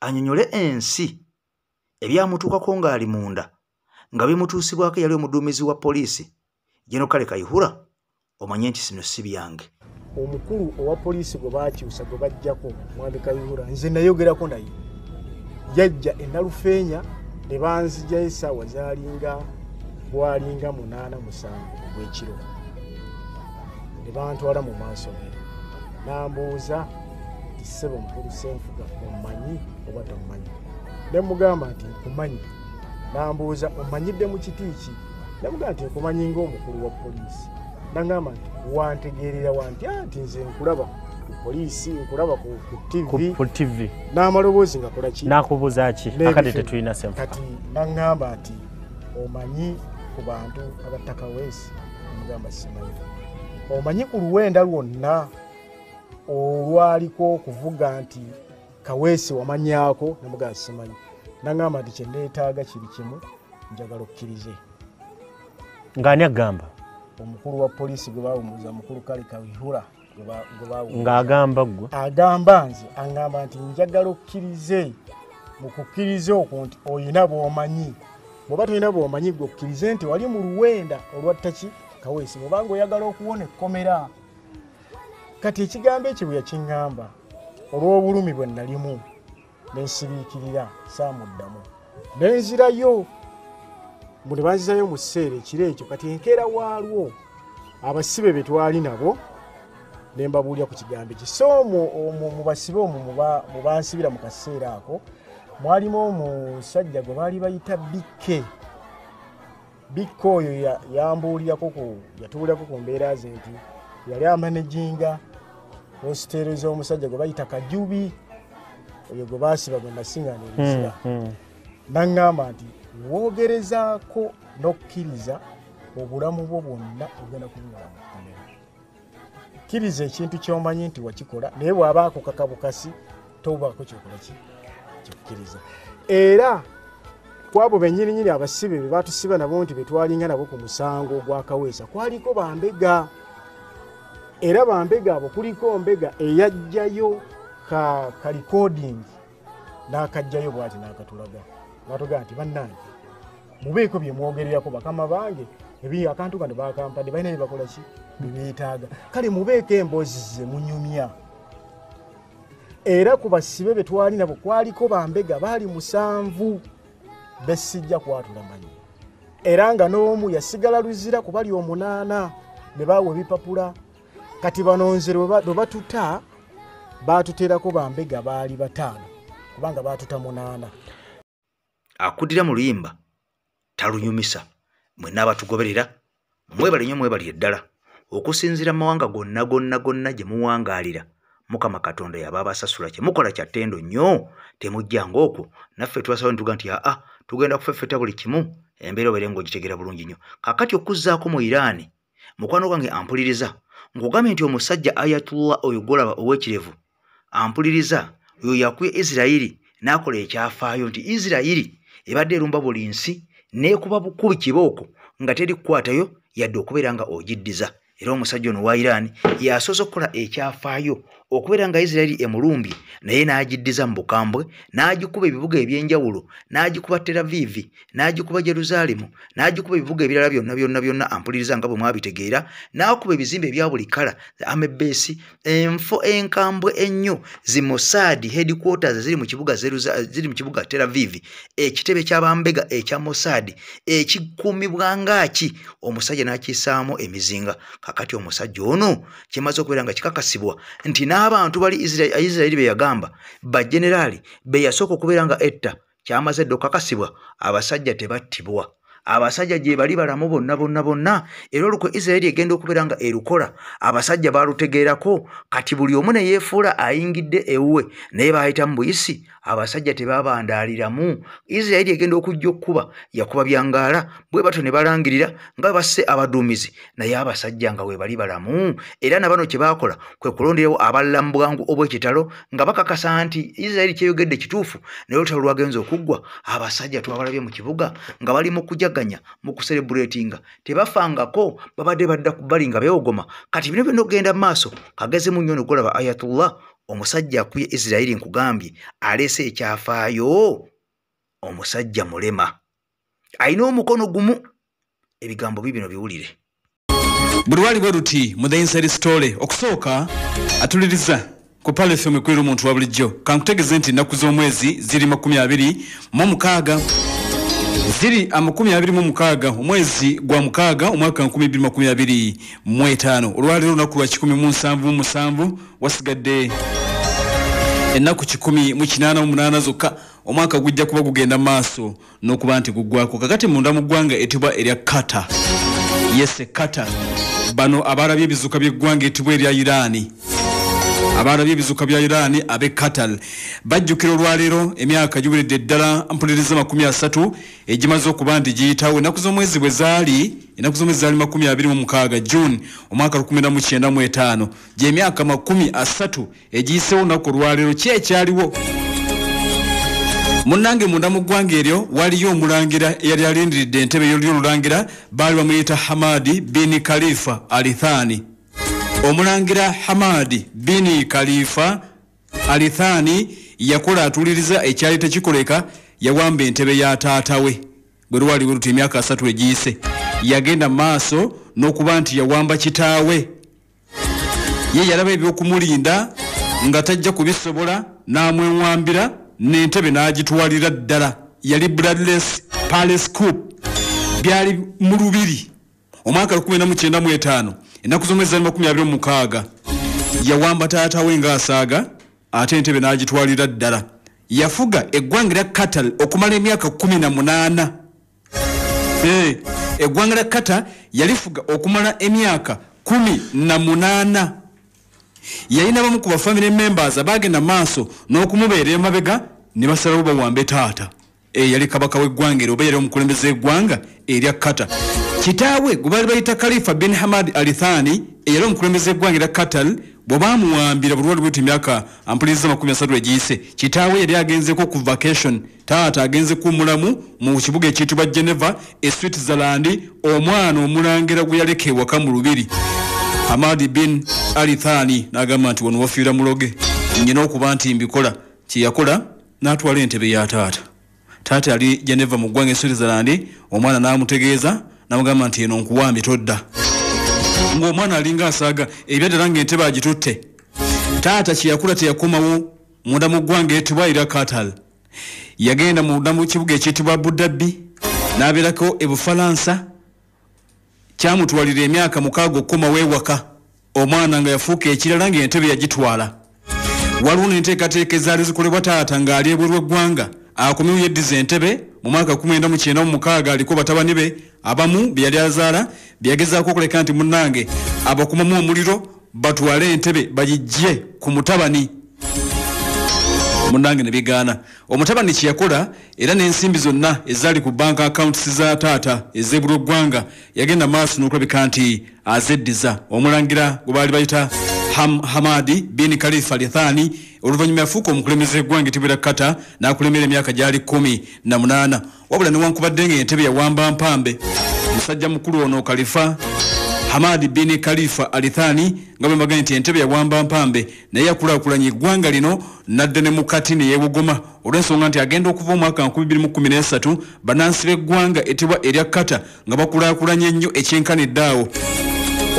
annyonnyole ensi ebyamutuukako ng'ali munda, nga bimutuusibwako eyali omuduumizi wa poliisi General Kale Kayihura, omanye nti sino si byange. Omukulu owa poliisi gwe baakyusa gwe bajjako Mwami Kayihura, nze nayogerako naye, yajja e Nalufeenya ne banzijayo essaawa zaalinga bwalinga 8 7 ogw'ekiro, ne bantwala mu maaso ge, n'ambuuza nti ssebo mukulu Ssenfuga ommanyi oba tommanyi? Ne mugamba nti nkumanyi. N'ambuuza omanyidde mu kiti ki? Ne mugamba nti nkumanyi ng'omukulu wa poliisi. N'angamba nti wantegeerera wanti nti nze nkulaba ku poliisi, nkulaba ku TV, ku TV n'amaloboozi nga kola ki? N'akubuuza ki? Akadde tetulina Ssenfuga. Kati n'angamba nti omanyi ku bantu abatta Kaweesi? Mugamba simanyi. Omanyi ku luwenda lwonna olwaliko okuvuga nti Kaweesi wamanyaako? Namugamba simanyi. N'angamba nti kye neetaaga kiri kimu, njagala okkirize. Ng'ani agamba? Omukulu wa poliisi gwe bawummuza, mukulu Kale Kayihura gwe bawummuza, ng'agamba ggwe, agamba nze, aŋŋamba nti njagala okkirize mu kukkiriza okwo nti oyina bw'omanyi. Bw'oba tolina bw'omanyi, gwe okkirize nti wali mu luwenda olwattaki Kaweesi, bw'obanga oyagala okuwona ekkomera. Kati ekigambo ekyo bwe yakiŋŋamba, olw'obulumi bwe nalimu nensiriikirira, saamuddamu, nenzirayo mbu ne banzirayo mu kiseera ekiro ekyo. Kati enkeera waalwo abasibe be twali nabo ne mbabuulira ku kigambo ekyo. So omwo mu basibe omwo mu bansibira mu kaseera ako mwalimu omusajja gwe baali bayita Bikke. Bikke oyo yambuulirako yatubuulirako ku mbeera ze nti yali amanejinga hositeero z'omusajja gwe bayita Kajubi, oyo gwe baasiba gwe nasiŋŋaana emizira. Naŋŋamba nti woogerezaako n'okkiriza obulamu bwo bwonna ogenda kubimala mu kkomera. Kkiriza ekintu ky'omanyi nti wakikola, naye bw'aba akukaka bukasi tobaako kyokola ki kyokkiriza. Era kwabo bennyininyini abasibe be batusiba nabo nti betwalinga nabo ku musango ogwa Kaweesa kwaliko bambega, era bambega abo kuliko mbega eyajjayo ka recording n'akajjayo bw'ati n'akatulaga, n'atugamba nti bannange mubeeko bye mwogererako bakama bange, akantu kano bakampadde, balina bye bakola ki bye beetaaga, kale mubeeko emboozi ze munyumya. Era ku basibe be twali nabo kwaliko bambega baali 7 besijja kwatula manyi, era nga n'omu yasigala Luzira ku bali 8 ne baawa ebipapula. Kati bano nze lwe batuta baatuteerako bambega baali 5 kubanga baatuta 8. Akuddira mu luyimba talunyumisa. Mwenna abatugoberera mwebale nnyo, mwebalire ddala. Okusinziira mu mawanga gonna gonna gonna gye muwangaalira, Mukama Katonda yaba abasasula. Kye mukola kya ttendo nnyo, temujjanga okwo. Naffe twasaba ne tuga nti aa tugenda kufeffeta buli kimu, embeera obeere ng'ogitegeera bulungi nnyo. Kaakati okuzzaako mu Iraani, mukwano gwange ampuliriza, nkugambye nti omusajja Ayatullah oyo gw'olaba ow'ekirevu ampuliriza, oyo yakubye Isirayiri n'akola ekyafaayo nti Isirayiri ebadde erumba buli nsi n'ekuba bukubi kibooko nga teri kukwatayo yadde okubeera nga ogiddiza. Era omusajja ono wa Iraani yasoose okukola ekyafaayo okubeera nga Isirayiri emulumbye, naye n'agiddiza mu bukambwe, n'agikuba ebibuga eby'enjawulo, n'agikuba Tel Aviv, n'agikuba Jerusaalemu, n'agikuba ebibuga ebirala byonna byonna byonna, ampuliriza nga bwe mwabitegeera, n'akuba ebizimbe ebya buli kala, amebeesi, enfo enkambwe ennyo, zi Mossad headquarters ziri mu kibuga ziri mu kibuga Tel Aviv, ekitebe ky'abambega ekya Mossad ekikuumibwa ng'aki, omusajja n'akiyisaamu emizinga. Kakati omusajja ono kimaze okubeera nga kikakasibwa nti n'abantu bali Isirayiri be yagamba bageneraali be yasooka okubeera nga etta, kyamaze dda okukakasibwa abasajja tebattibwa. Abasajja gye bali balamu bonna bonna bonna, era olukwe Isirayiri egenda okubeera nga erukola abasajja baalutegeerako. Kati buli omu ne yeefuula ayingidde ewuwe, naye baayita mu buyisi, abasajja tebabandaaliramu. Isirayiri egenda okujja okkuba yakuba byangaala, bwe batyo ne balangirira nga basse abaduumizi, naye abasajja nga we bali balamu. Era na bano kye baakola kwe kulonderawo abalala mu bwangu obw'ekitalo nga bakakasa nti Isirayiri kyeyogedde kituufu. Naye olutalo lwagenze okuggwa, abasajja twabalabye mu kibuga nga bali mu kujaganya, mu kuserebuletinga, tebafangako, babadde badda ku bbali nga beewogoma. Kati bino byonna okugenda mu maaso, kagezi mu nnyo n'ogolaba Ayatullah omusajja akubye Isirayiri, nkugambye aleese ekyafaayo. Omusajja mulema, alina omukono gumu. Ebigambo bibino biwulire. Buli wali bwe luti mu The Inside Story okusooka atuliriza ku Pearl FM ekwera omuntu wa bulijjo. Kankutegeeze nti ennaku z'omwezi ziri 26, ziri 26 omwezi gwa 6 omwaka 2025. Olwaleero olunaku lwa 177, wasigadde ennaku 188 zokka omwaka gujja kuba gugenda maaso n'okuba nti guggwako. Kakati munda mu ggwanga etibwa erya Qatar, yes Qatar, bano abalabye ebizuka by'eggwanga etibwa erya Iraani, abalabye ebizuka bya Iraani ab'e Qatar bajjukira olwaleero emyaka giweredde ddala mpuliriza 30 egimaze okuba nti giyitawo. Ennaku z'omwezi bwe zaali, ennaku z'omwezi zaali 26 June omwaka 1995, gy'emyaka 30 egiyisewo olunaku olwaleero. Ki ekyaliwo? Munnange munda mu ggwanga eryo waliyo omulangira eyali alindiridde entebe y'olulangira, baali bamuyita Hamadi bin Khalifa Alithani. Omulangira Hamadi bin Khalifa Alithani yakola atuliriza ekyali tekikoleka, yawamba entebe ya taata we bwe lwali luti emyaka 3 egiyise. Yagenda maaso n'okuba nti yawamba kitaawe, ye yalaba ebyokumulinda nga tajja kubisobola, n'amwewambira n'entebe n'agitwalira ddala. Yali Bloodless Palace Coup, byali mu lubiri omwaka 1995 ennaku z'omwezi 26. Yawamba taata we ng'asaaga, ate entebe n'agitwalira ddala. Yafuga eggwanga lya Qatar okumala emyaka 18. Eggwanga lya Qatar yalifuga okumala emyaka 18. Yalina bamu ku ba family members abagenda maaso n'okumubeera emabega ne basalawo bawambe taata. Yali kabaka w'eggwanga eryo oba yali omukulembeze w'eggwanga erya Qatar. Kitaawe gwe baali bayita Khalifa bin Hamad Alithani eyali omukulembeze w'eggwanga erya Qatar, bwe baamuwambira buli lwali emyaka ampuliriza 30 egiyise, kitaawe yali agenzeko ku vacation, taata agenze kuwummulamu mu kibuga ekiyitibwa Geneva e Switzerland. Omwana omulangira gwe yaleka ewaka mu lubiri Hamadi bin Alithani n'agamba nti wano wafiira muloge, nnyina okuba nti mbikola. Kye yakola n'atwala entebe ya taata. Taata yali Geneva mu ggwanga e Switzerland, omwana n'amutegeeza n'amugamba nti eno nkuwambye todda. Ng'omwana alinga asaaga ebyaddala ng'entebe agitutte. Taata kye yakola teyakomawo munda mu ggwanga eyitibwa erya Qatar. Yagenda munda mu kibuga ekiyitibwa Abu Dhabi n'abeerako e Bufalansa. Kyamutwalira emyaka 6 okukomawo ewaka, omwana nga yafuuka ekirala ng'entebe yagitwala. Waliwo n'enteekateeka ezaali zikolebwa taata ng'ali ebweru w'eggwanga akomewo yeddiza entebe mu mwaka 1996. Aliko batabani be abamu be yali azaala bye yagezaako okuleka nti munnange abakumamu omuliro batwale entebe bagijje ku mutabani. Munnange ne bigaana. Omutabani kye yakola era n'ensimbi zonna ezaali ku bank accounts za taata ez'ebweru w'eggwanga yagenda maaso n'okulabika nti azeddiza. Omulangira gwe baali bayita Hamadi bin Khalifa Alithani oluvannyuma yafuuka omukulembeze w'eggwanga etibwa Qatar n'akulembera emyaka gyali 18. Wabula newankubadde ng'entebe yawamba mpambe, musajja mukulu ono Khalifa Hamadi bin Khalifa Alithani nga bwe mbagambye nti entebe yawamba mpambe, naye yakulaakulanya eggwanga lino nadda ne mukati ne yeewogoma olw'ensonga nti agenda okuva omwaka 2013 bannansi b'eggwanga etibwa erya Qatar nga bakulaakulanye ennyo ekyenkanidde awo.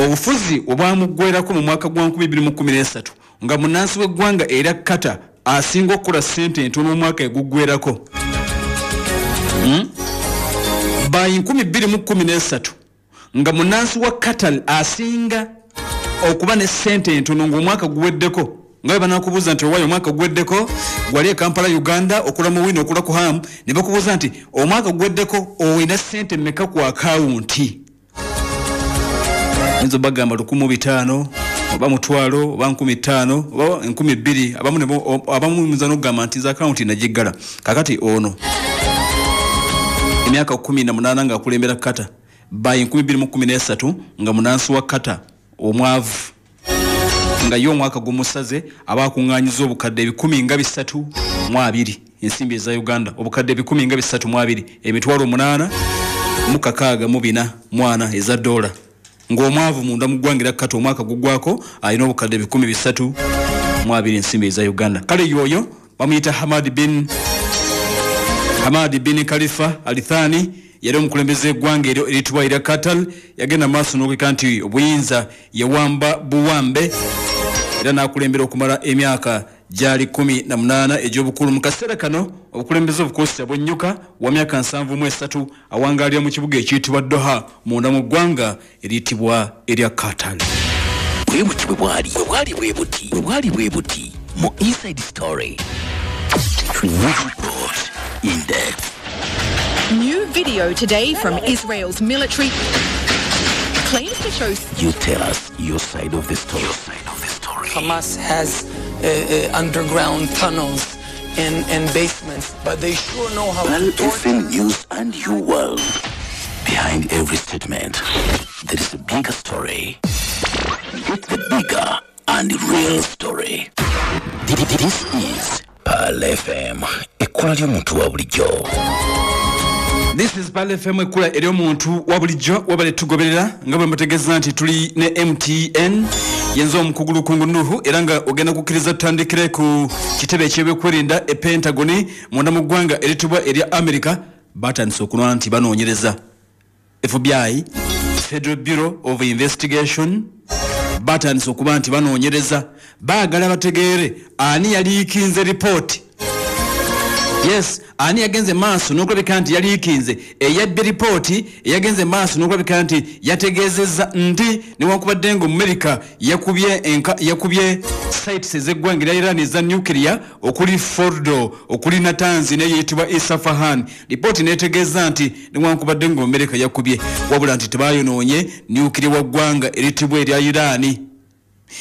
Obufuzi obwamuggwerako mu mwaka gwa 2013 nga munnansi w'eggwanga erya Qatar asinga okukola ssente entono omwaka eguggwerako. By 2013 nga munnansi wa Qatar asinga okuba ne ssente entono ng'omwaka guweddeko, nga bwe banaakubuuza nti owaayo omwaka guweddeko gwali e Kampala Uganda okola mu wino okola ku hamu, ne bakubuuza nti omwaka guweddeko olina ssente mmeka ku akawunti, oyinza obagamba 1500 oba 1000 oba 5000 oba 2000. Abamu muyinza n'okugamba nti nze akawunti nagiggala. Kakati ono emyaka 18 ng'akulembera Qatar by 2013 nga munnansi wa Qatar omwavu nga ye omwaka gumusaze aba akuŋŋaanyiza obukadde 132 ensimbi eza Uganda, obukadde 132 8,664 mwana eza dola. Ng'omwavu munda mu ggwanga erya Qatar omwaka guggwako alina obukadde 132 ensimbi eza Uganda. Kale yoyo bamuyita Hamadi bin Khalifa Alithani, yali omukulembeze w'eggwanga eryo eritibwa erya Qatar. Yagenda maaso n'okuleka nti obuyinza yawamba buwambe era n'akulembera okumala emyaka gyali 18 egy'obukulu. Mu kaseera kano obukulembeze obukozesa bwennyuka wa myaka 73 awangaalira mu kibuga ekiyitibwa Doha munda mu ggwanga eriyitibwa erya Qatar. Bwe buti bwe bwali bwe buti bwe bwali bwe buti mu Inside Story. Report in depth. New video today from Israel's military claims to show. You tell us your side of the story. Your side of the story. Hamas has underground tunnels and basements, but they sure know how to torture. FM News and your world. Behind every statement, there is a bigger story. Get the bigger and real story. This is Pearl FM. Ekkula ly'omuntu wa bulijjo. This is Pal FM, ekkula ery'omuntu wa bulijjo. Wabale tugoberera nga bwe mbategeeza nti tuli ne MTN yenzo omukugu Lukungu Nuhu, era nga ogenda kukkiriza tutandikire ku kitebe eky'ebyokwerinda e Pentagon munda mu ggwanga eritubwa erya America. Batandise okunona nti banoonyereza FBI, Federal Bureau of Investigation, batandise okuba nti banoonyereza, baagala bategeere ani yaliikinze ripooti. Yes, ani yagenze maaso n'okulabika nti yaliikinze eyabbe ripooti, eyagenze maaso n'okulabika nti yategeezezza nti newankubadde nga Amerika yakubye sites ez'eggwanga erya Iran eza nuclear, okuli Fordo, okuli Natanz n'eyitibwa Isfahan. Ripooti n'etegeeza nti newankubadde nga Amerika yakubye, wabula nti tebayonoonye nuclear wa ggwanga eritibwa erya Iran.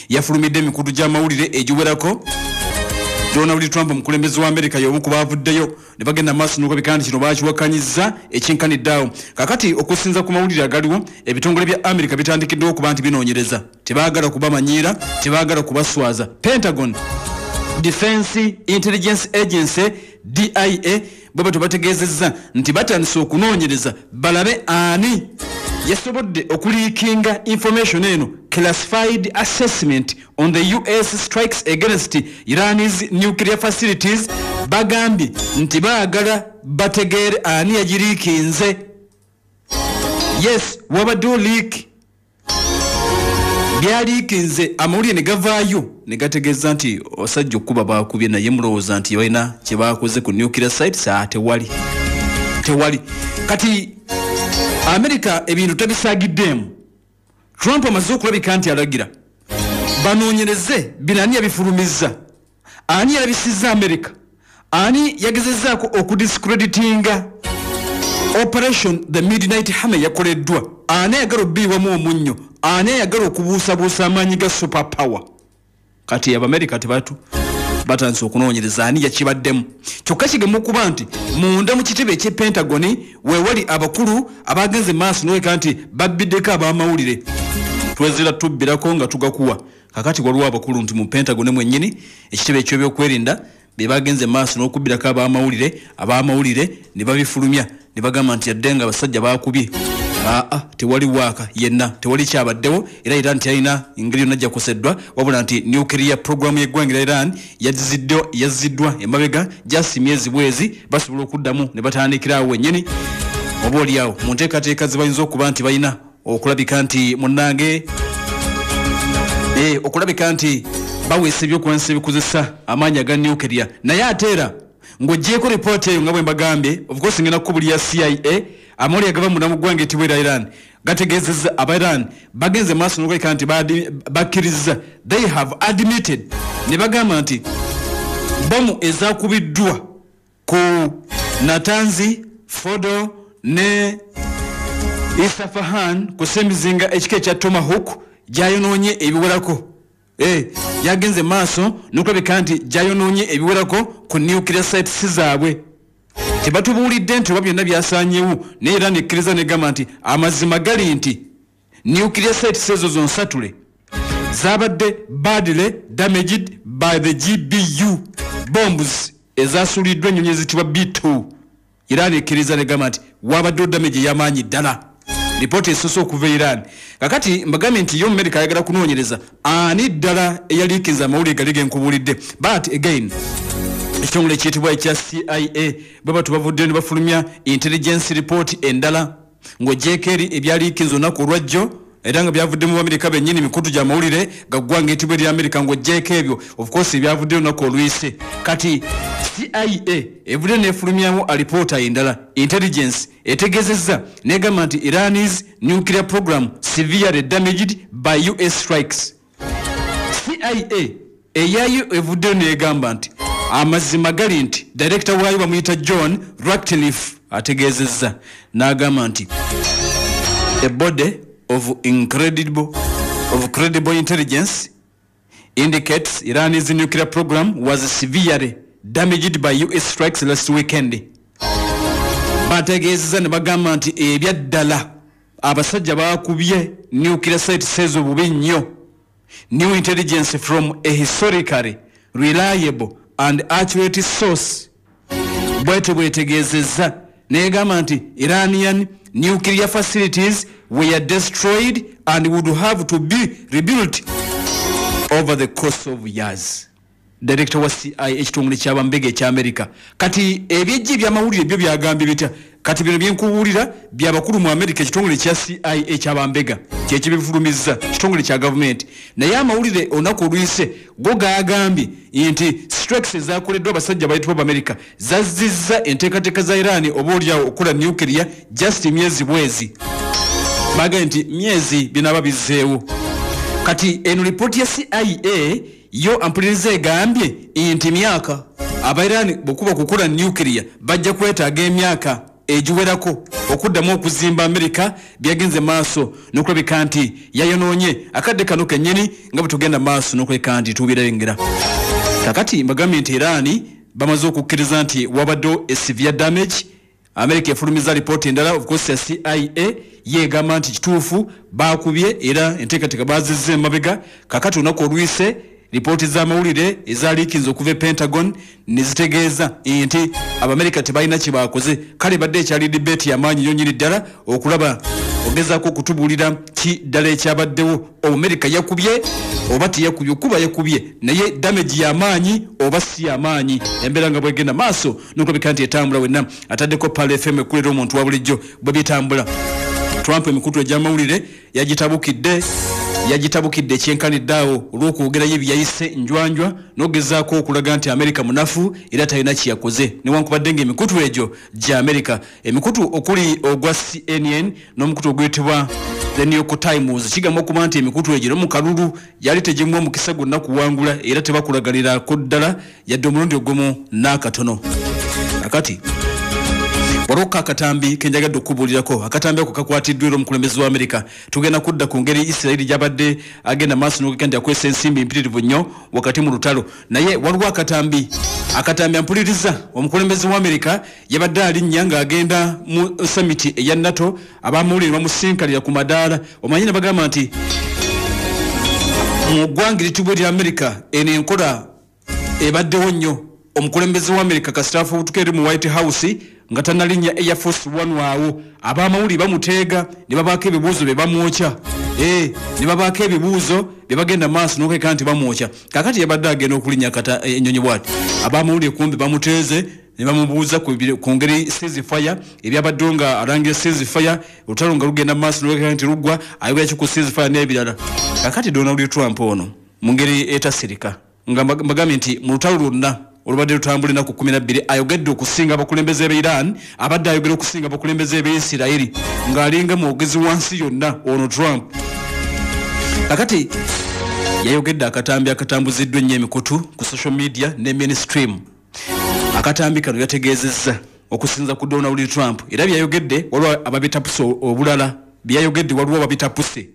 Yafulumidde emikutu gy'amawulire egiwerako. Donald Trump omukulembeze wa Amerika y'omu ku baavuddeyo ne bagenda maaso n'okulabika nti kino baakiwakanyiza ekyenkanidde awo. Kaakati okusinza ku mawulire agaliwo, ebitongole bya Amerika bitandikiddwa okuba nti binoonyereza, tebaagala kubamanyiira, tebaagala kubaswaza. Pentagon, Defense Intelligence Agency, DIA, bwe batyo bategeezezza nti batandise okunoonyereza balabe ani yasobodde okuliikinga information eno, classified assessment on the US strikes against Iran's nuclear facilities. Bagambye nti baagala bategeere ani yagiriikinze. Yes, wabaddewo leak, byaliikinze amawulire ne gavaayo ne gategeeza nti osajja okuba baakubye, naye mulowooza nti balina kye baakoze ku nuclear sites? Tewali, tewali. Kati Amerika ebintu tabisaagiddemu. Trump amaze okulabika nti alagira banoonyereze bino, ani yabifulumizza, ani yalabisizza Amerika, ani yagezezzaako okudiscreditinga Operation the Midnight Hammer yakoleddwa, ani ayagala obbiiwamu omunnyo, ani ayagala okubuusabuusa amaanyi ga super power. Kati Abamerika tebatu batandise okunoonyereza ani yakibaddemu. Kyokka kigema okuba nti munda mu kitebe eky'e Pentagon weewali abakulu abagenze maaso n'oleka nti babbiddeko ab'amawulire, twezira tubbirako nga tugakuwa. Kakati waliwo abakulu nti mu Pentagon mwennyini ekitebe eky'ebyokwerinda be bagenze maaso n'okubbirako ab'amawulire ne babifulumya ne bagamba nti yadde nga abasajja baakubye, aa tewali waaka yenna, tewali kyabaddewo, era Iran teyalina engeri yonna gyakoseddwa, wabula nti nuclear program y'eggwanga erya Iran yazziddwa emabega just myezi bwezi, basobola okuddamu ne batandikira awo wennyini, oba oliawo mu nteekateeka ze bayinza okuba nti balina okulabika nti munnange okulabika nti baweesa ebyokulwanyisa ebikozesa amaanyi aga nuclear. Naye ate era ng'oggyeeko ripooti eyo nga bwe mbagambye, of course ngenda kukubulira CIA, amawulire agava munda mu ggwanga etibwa erya Iran gategeezezza aba Iran bagenze maaso n'okulabika nti bakkiriza, they have admitted, ne bagamba nti bomu ezaakubiddwa ku Natanz, Fordo ne Isfahan ku semizinga ekika ekya Tomahawk gyayonoonye ebiwerako. Yagenze maaso n'okulabika nti gyayonoonye ebiwerako ku nuclear sites zaabwe. Tebatubuulidde nti oba byonna byasaanyewo, naye era nekkiriza negamba nti amazima gali nti nuclear sites ezo zonsatule zabadde badly damaged by the GBU bombs ezasuuliddwa ennyonyi eziyitibwa B2. Iran ekkiriza negamba nti wabaddewo damage ey'amaanyi ddala. Ripooti esoose okuva e Iran. Kakati mbagambye nti yo Amerika ayagala kunoonyereza ani ddala eyaliikinze amawulire gali ge nkubuulidde. But again, ekitongole ekiyitibwa ekya CIA bwe batu bavuddeyo ne bafulumya intelligence report endala ng'oggyeeko eri ebyaliikinze olunaku olwajjo, era nga byavudde mu Amerika bennyini, mikutu gy'amawulire ga ggwanga etibwa erya Amerika, ng'oggyeeko ebyo of course ebyavuddeyo olunaku oluyise. Kati CIA evudde n'efulumyamu alipoota endala, intelligence etegeezezza n'egamba nti Iran's nuclear program severely damaged by US strikes. CIA eyayo evuddeyo n'egamba nti amazima gali nti director waayo bamuyita John Ratcliffe ategeezezza n'agamba nti a body of credible intelligence indicates Iran's nuclear program was severely damaged by US strikes last weekend. Bategeezezza ne bagamba nti ebyaddala abasajja baakubye nuclear sites ezo bubi nnyo. New intelligence from a historically reliable and accurate source Bwetyo bwetegeezezza negamba nti Iranian nuclear facilities were destroyed and would have to be rebuilt over the course of years. Director wa CIA, ekitongole ky'abambega ekya America. Kati ebyejji ebyamawulire byo byagambye bitya? Kati bino byenkubuulira byabakulu mu America, ekitongole kya CIA ekyabambega kyekibifulumizza, kitongole kya gavumenti. Naye amawulire olunaku oluyise go gagambye nti strikes ezakoleddwa abasajja bayitibwa Abamerika zazzizza enteekateeka za Iran oba oliawo okukola nuclear just myezi bwezi. Bagambye nti myezi binaaba bizzeewo. Kati eno lipooti ya CIA yo ampuliriza egambye nti myaka Abairani bwekuba kukola nuclear bajja kwetaaga emyaka egiwerako okuddamu okuzimba Amerika byagenze maaso n'okulabika nti yayonoonye akadde kano kennyini nga bwe tugenda maaso n'okulabika nti tubirengera. Kakati mbagambye nti Irani bamaze okukkiriza nti wabaddewo a severe damage. Amerika efulumiza lipooti endala, of course ya CIA, yegamba nti kituufu baakubye era enteekateeka baazizza emabega. Kakati olunaku oluyise lipooti z'amawulire ezaaliikinze okuva e Pentagon ne zitegeeza nti Abamerika tebalina kye baakoze. Kale badde ekyali debate y'amaanyi nnyo nnyini ddala okulaba ogezaako okutubuulira ki ddala ekyabaddewo. Omumerika yakubye oba teyakubye, okuba yakubye naye damage y'amaanyi oba si y'amaanyi. Embeera nga bwegenda maaso n'okulabika nti etambula wenna. Ataddeko Pearl FM ekulera omuntu wa bulijjo bwe bitambula. Trump emikutu egy'amawulire yagitabukidde ekyenkanidde awo olw'okwogerayo byayise njwanjwa n'ogezaako okulaga nti Amerika munafu era talina kye yakoze, newankubadde ng'emikutu egyo gya Amerika, emikutu okuli ogwa CNN n'omukutu oguyitibwa The New York Times, kigamba okuba nti emikutu egyo mu kalulu yali tegimuwa omukisa gwonna kuwangula era tebakulagalirako ddala yadde omulundi ogumu n'akatono. Kakati waliwo akatambi kenjagadde okubuulirako. Akatambi ako kakwatiddwa era omukulembeze wa Amerika. Tugenda kudda ku ngeri Isirayiri gy'abadde agenda maaso n'okugamba nti akwesa ensimbi mpitirivu nnyo wakati mu lutalo. Naye waliwo akatambi ampuliriza. Omukulembeze wa Amerika yabadde alinnya ng'agenda mu summit eya NATO, abamawulire bamusinkalira ku madaala. Omanyi ne bagamba nti mu ggwanga eritubwa erya Amerika eno enkola ebaddewo nnyo. Omukulembeze wa Amerika kasita afubutuka eri mu White House nga tannalinnya Air Force One awo, abamawulire bamuteega ne babaako ebibuuzo bye bamwokya. Ne babaako ebibuuzo bye bagenda maaso n'okweka nti bamwokya. Kaakati yabadde agenda okulinnya kata ennyonyi bw'ati, abamawulire kumbe bamuteeze ne bamubuuza ku ngeri ceasefire ebyabaddewo nga alangira ceasefire, olutalo nga lugenda maaso n'okweka nti luggwa, ayogera ki ku ceasefire n'ebirala. Kaakati Donald Trump ono mu ngeri etasirika nga mbagambye nti mu lutalo lwonna olubadde lutambula ennaku 12 ayogedde okusinga abakulembeze b'e Iran, abadde ayogera okusinga abakulembeze b'e Isirayiri ng'alinga mwogezi wa nsi yonna ono Trump. Kakati yayogedde akatambi akatambuziddwa ennyo emikutu ku social media ne mainstream. Akatambi kano yategeezezza okusinza ku Donald Trump, era byayogedde waliwo ababitapuse obulala, byayogedde waliwo ababitapuse.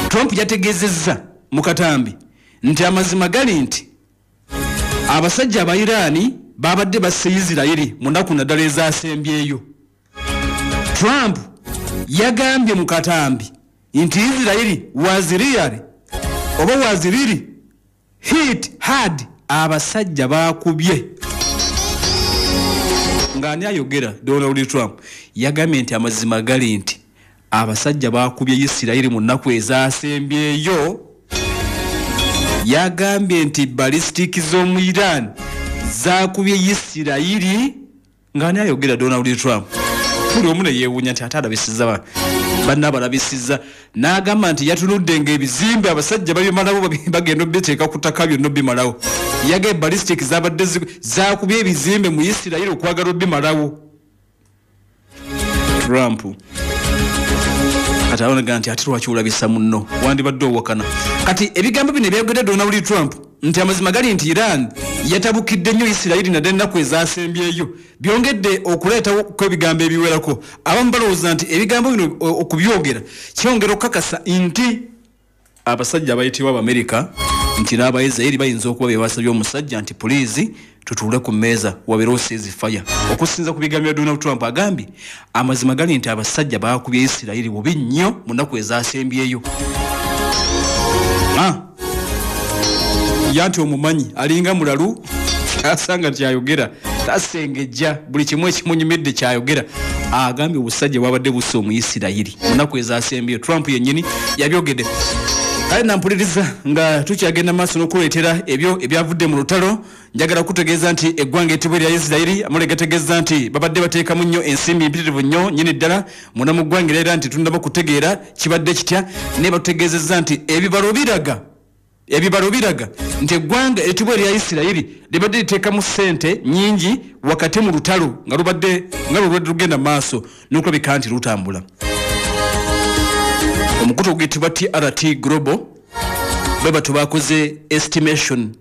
Trump yategeezezza mu katambi nti amazima gali nti abasajja aba Irani babadde basse Isirayiri mu nnaku naddala ezasembyeyo. Trump yagambye mu katambi nti Isirayiri was really oba was really hit hard, abasajja bakubye. Ng'ani ayogera? Donald Trump yagambye nti amazima gali nti abasajja bakubye Isirayiri mu nnaku ezasembyeyo. Yagambye nti ballistic z'omu Iran zakubye Isirayiri. Ng'ani ayogera? Donald Trump. Buli omu ne yeewuunya nti ate alabisizza banna abalabisizza. N'agamba nti yatunudde ng'ebizimbe abasajja babimalawo, bagenda obiteeka ku ttaka byonna obimalawo. Yagambye ballistic zabadde zakubye ebizimbe mu Isirayiri okwagala obimalawo. Trump kati awonaga nti ate lwaki olabisa munno, wandibadde owakana. Kati ebigambo bino ebyayogedde Donald Trump nti amazima gali nti Iran yatabukidde nnyo Isirayiri naddala ennaku ezasembyeyo byongedde okuleetawo ebigambo ebiwerako. Abamu balowooza nti ebigambo bino okubyogera kyongera okukakasa nti abasajja abayitibwa Abamerika nti n'Abaisirayiri bayinza okuba be basabye omusajja nti puliizi tutuule ku mmeeza wabeerewo ceasefire. Okusinza ku bigambo bya Donald Trump agambye amazima gali nti abasajja baakubye Isirayiri bubi nnyo mu nnaku ezasembyeyo. Yanti omumanyi alinga mulalu asanga kyayogera. Tasengejja buli kimu ekimunyumidde kyayogera. Agambye obusajja bwabadde busse Omuyisirayiri mu nnaku ezasembyeyo. Trump yennyini yabyogedde. Kale nampuliriza nga tukyagenda maaso n'okuleetera ebyo ebyavudde mu lutalo. Njagala kutegeeza nti eggwanga ettibwa erya Isirayiri amulegetegeeza nti babadde bateekamu nnyo ensimbi mpitirivu nnyo nnyini ddala munda mu ggwanga, era nti tundaba kutegeera kibadde kitya, naye batutegeezezza nti ebibalo biraga nti eggwanga ettibwa erya Isirayiri libadde liteekamu ssente nnyingi wakati mu lutalo nga lubadde lugenda maaso n'okulabika nti lutambula. Omukutu oguyitibwa TRT Global bwe batu bakoze estimation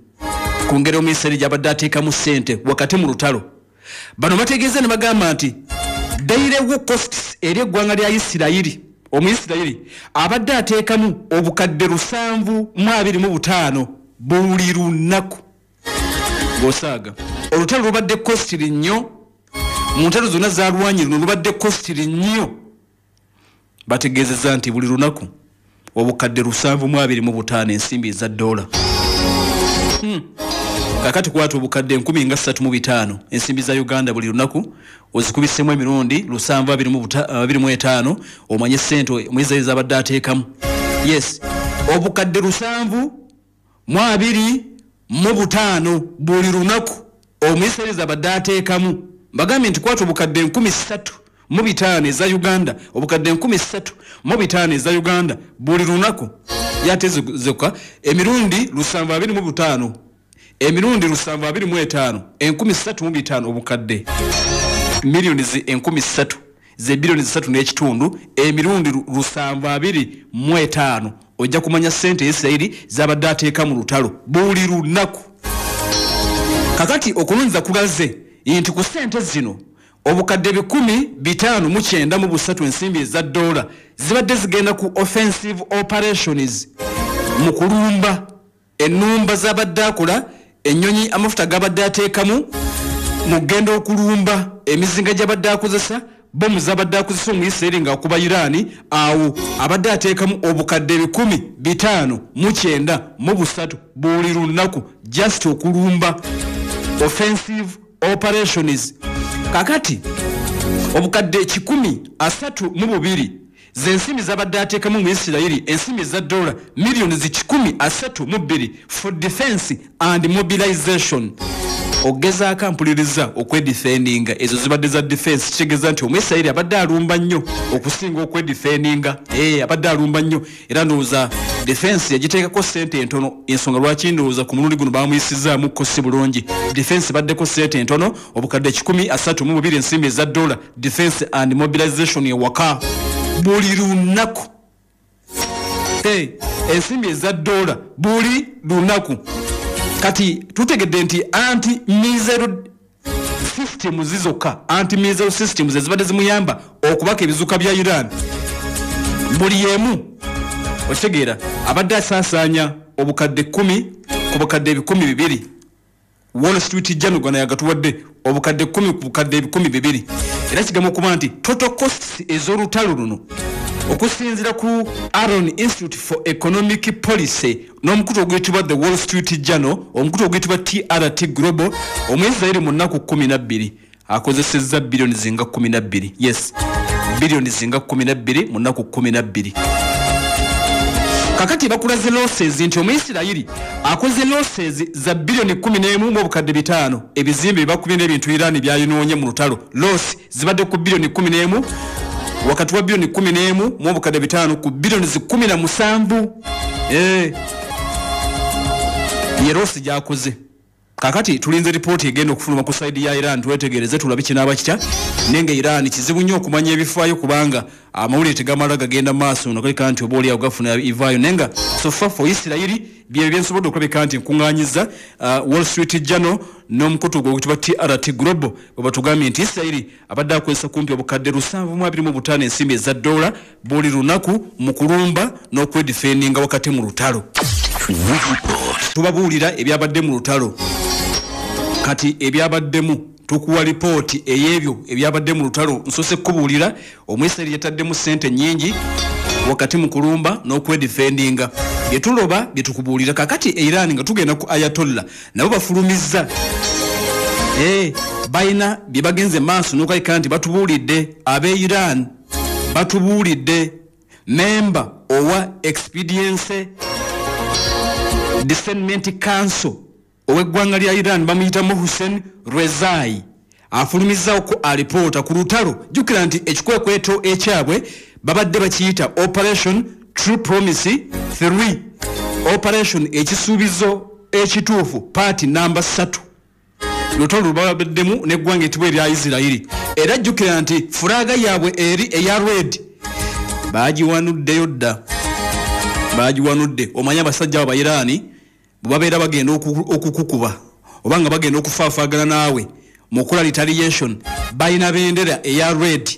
ku ngeri Omuisirayiri gy'abadde ateekamu ssente wakati mu lutalo. Bano bategeeza ne bagamba nti daily costs eri eggwanga lya Isirayiri, Omuisirayiri abadde ateekamu obukadde 725 buli lunaku. Ng'osaaga olutalo lubadde costly nnyo, mu ntalo zonna zalwanye luno lubadde costly nnyo. Bategeezezza nti buli lunaku obukadde 725 ensimbi eza dola. Kakati kwata obukadde 1305 ensimbi za Uganda buli lunaku ozikubisemu emirundi 725 omanye ssente Omuyisirayiri z'abadde ateekamu. Yes, obukadde 725 buli lunaku Omuyisirayiri z'abadde ateekamu. Mbagambye nti kwata obukadde 3500 eza Uganda, obukadde 3500 eza Uganda buli lunaku yate zokka emirundi 725, emirundi 725, 3500 obukadde milioni 3,000 ze bilioni 3 n'ekitundu emirundi 725 ojja kumanya ssente Isirayiri z'abadde ateeka mu lutalo buli lunaku. Kakati okulonza kulaze nti ku ssente zino obukadde 593 ensimbi eza dola zibadde zigenda ku offensive operations mu kulumba ennumba z'abadde akola, ennyonyi amafuta g'abadde ateekamu mu kugenda okulumba, emizinga gy'abadde akozesa, bomu z'abadde akozesa Omuyisirayiri ng'akuba Irani. Awo abadde ateekamu obukadde 593 buli lunaku just okulumba offensive operations. Kakati obukadde 132 ze nsimbi z'abadde ateekamu mu Isirayiri, ensimbi za dola milioni 132 for defense and mobilization. Ogezaako mpuliriza okwedefendinga, ezo zibadde za defense. Kitegeeza nti Omuyisirayiri abadde alumba nnyo okusinga okwedefendinga. Abadde alumba nnyo, era ndowooza defense yagiteekako ssente entono. Ensonga lwaki ndowooza ku mulundi guno bamuyisizaamu si bulungi. Defense baddeko ssente entono, obukadde 132 ensimbi eza dola defense and mobilization ewaka buli lunaku. Ensimbi eza dola buli lunaku. Kati tutegedde nti anti-missile systems zokka, anti-missile systems ezibadde zimuyamba okubaka ebizuka bya Iran buli emu, okitegeera, abadde asaasaanya obukadde 10 ku bukadde 2,000. Wall Street Journal gwana yagatuwadde obukadde 10 ku bukadde 2,000. Era kigamba okuba nti total costs ez'olutalo luno okusinziira ku Aaron Institute for Economic Policy n'omukutu oguyitibwa The Wall Street Journal, omukutu oguyitibwa TRT Global, Omuyisirayiri mu nnaku 12 akozesezza biliyoni zinga 12. Yes, biliyoni zinga 12 mu nnaku 12. Kakati bakulaze losses nti Omuyisirayiri akoze losses za biliyoni 11 mu obukadde 5 ebizimbe bakubye n'ebintu Irani byayonoonye mu lutalo. Loss zibadde ku biliyoni 11 wakati wa biliyoni 11 mu obukadde 5 ku biliyoni 17. Ye loss gyakoze. Kakati tulinze ripooti egenda okufuluma ku side ya Iran twetegereze tulabe kinaaba kitya. Nenga Iran kizibu nnyo okumanya ebifaayo kubanga amawulire tegamala gagenda maaso nakaleka nti oba oliawo gafuna ivaayo. Nenga so far for Isirayiri bye byensobodde okulabika nti nkuŋŋaanyiza Wall Street Journal n'omukutu oguyitibwa TRT Global bwe batugambye nti Isirayiri abadde akozesa kumpi obukadde 725 ensimbi eza dola buli lunaku mu kulumba n'okwedefendinga wakati mu lutalo. Tubabuulira ebyabadde mu lutalo. Kati ebyabaddemu tukuwa lipooti ey'ebyo ebyabadde mu lutalo. Nsose kubuulira Omuyisirayiri yataddemu ssente nnyingi wakati mu kulumba n'okwedefendinga. Bye tuloba bye tukubuulira. Kakati Iran nga tugenda ku Ayatollah nabo bafulumizza Balina bye bagenze maaso n'okalika nti batubuulidde ab'e Iran, batubuulidde memba owa Expediency Discernment Council ow'eggwanga lya Iran bamuyita Mohsen Rezai afulumizzaako alipoota ku lutalo. Jjukira nti ekikwekweto ekyabwe babadde bakiyita Operation True Promise 3, Operation ekisuubizo ekituufu paati namba 3, lutalo lwabaddemu n'eggwanga etibwa erya Isirayiri. Era jjukira nti fulaga yaabwe eri eya red baagiwanuddeyo dda, baagiwanudde. Omanye abasajja abo Abairani bwe babeera bagenda okukukuba oba nga bagenda okufaafaagana naawe mu kukola retaliation, balina bendera eya red,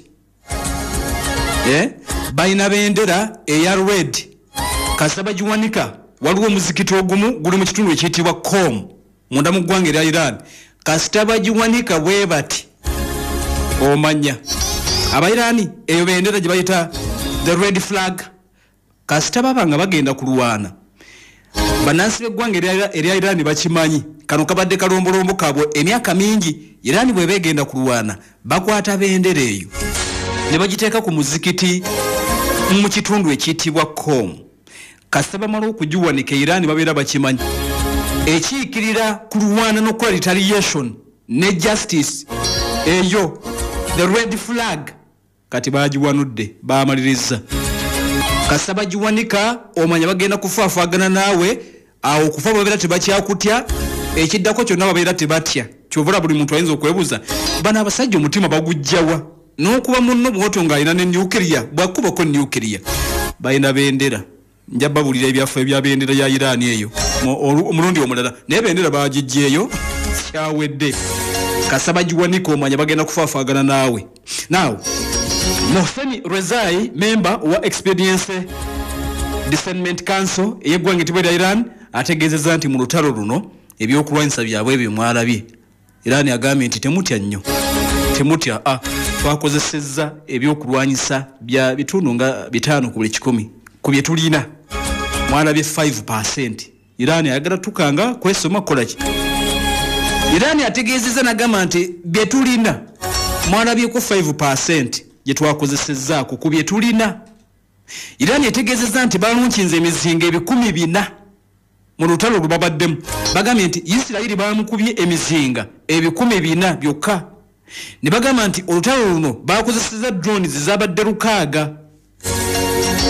balina bendera eya red kasita bagiwanika. Waliwo omuzikiti ogumu guli mu kitundu ekiyitibwa Qom munda mu ggwanga erya Iran, kasita bagiwanika bwe bati omanya Abairani eyo bendera gye bayita the red flag. Kasita baba nga bagenda kulwana, bannansi b'eggwanga erya Iran bakimanyi kano kabadde kalombolombo kaabwe emyaka mingi. Iran bwe begenda kulwana bakwata bendera eyo ne bagiteeka ku muzikiti mu kitundu ekiyitibwa Qom. Kasita bamala okugiwanika Iran babeera bakimanyi ekiikirira kulwana n'okukola retaliation ne justice, eyo the red flag kati bagiwanudde, bamaliriza. Kasita bagiwanika omanya bagenda kufaafaagana naawe, awo okufa babeera tebakyakutya, ekiddako kyonna babeera tebatya. Kyovula buli muntu ayinza okwebuuza bano abasajja omutima bagujjawa n'okuba munno bw'otyo ng'alina ne nuclear, bwakubako nuclear. Balina bendera, nja babulira ebyafa ebya bendera ya Iran eyo omulundi omulala, naye bendera bagiggyeeyo kyawedde. Kasita bagiwanika omanya bagenda kufaafaagana naawe. Now Mohsen Rezai, member wa Expediency Discernment Council ey'eggwanga etibwa erya Iran, ategeezezza nti mu lutalo luno ebyokulwanyisa byabwe ebyo mwalabye. Iran agambye nti temutya nnyo, temutya, twakozesezza ebyokulwanyisa bya bitundu nga 5 ku buli 100 ku bye tulina, mwalabye 5%. Iran ayagala tukanga kwesoma kukola ki? Iran ategeezezza n'agamba nti bye tulina mwalabyeko 5% gye twakozesezzaako ku bye tulina. Iran etegeezezza nti balunkinze emizinga 4,000 mu lutalo lwe babaddemu. Bagambye nti Isirayiri bamukubye emizinga 4,000 byokka, ne bagamba nti olutalo luno bakozesezza drones zabadde 6,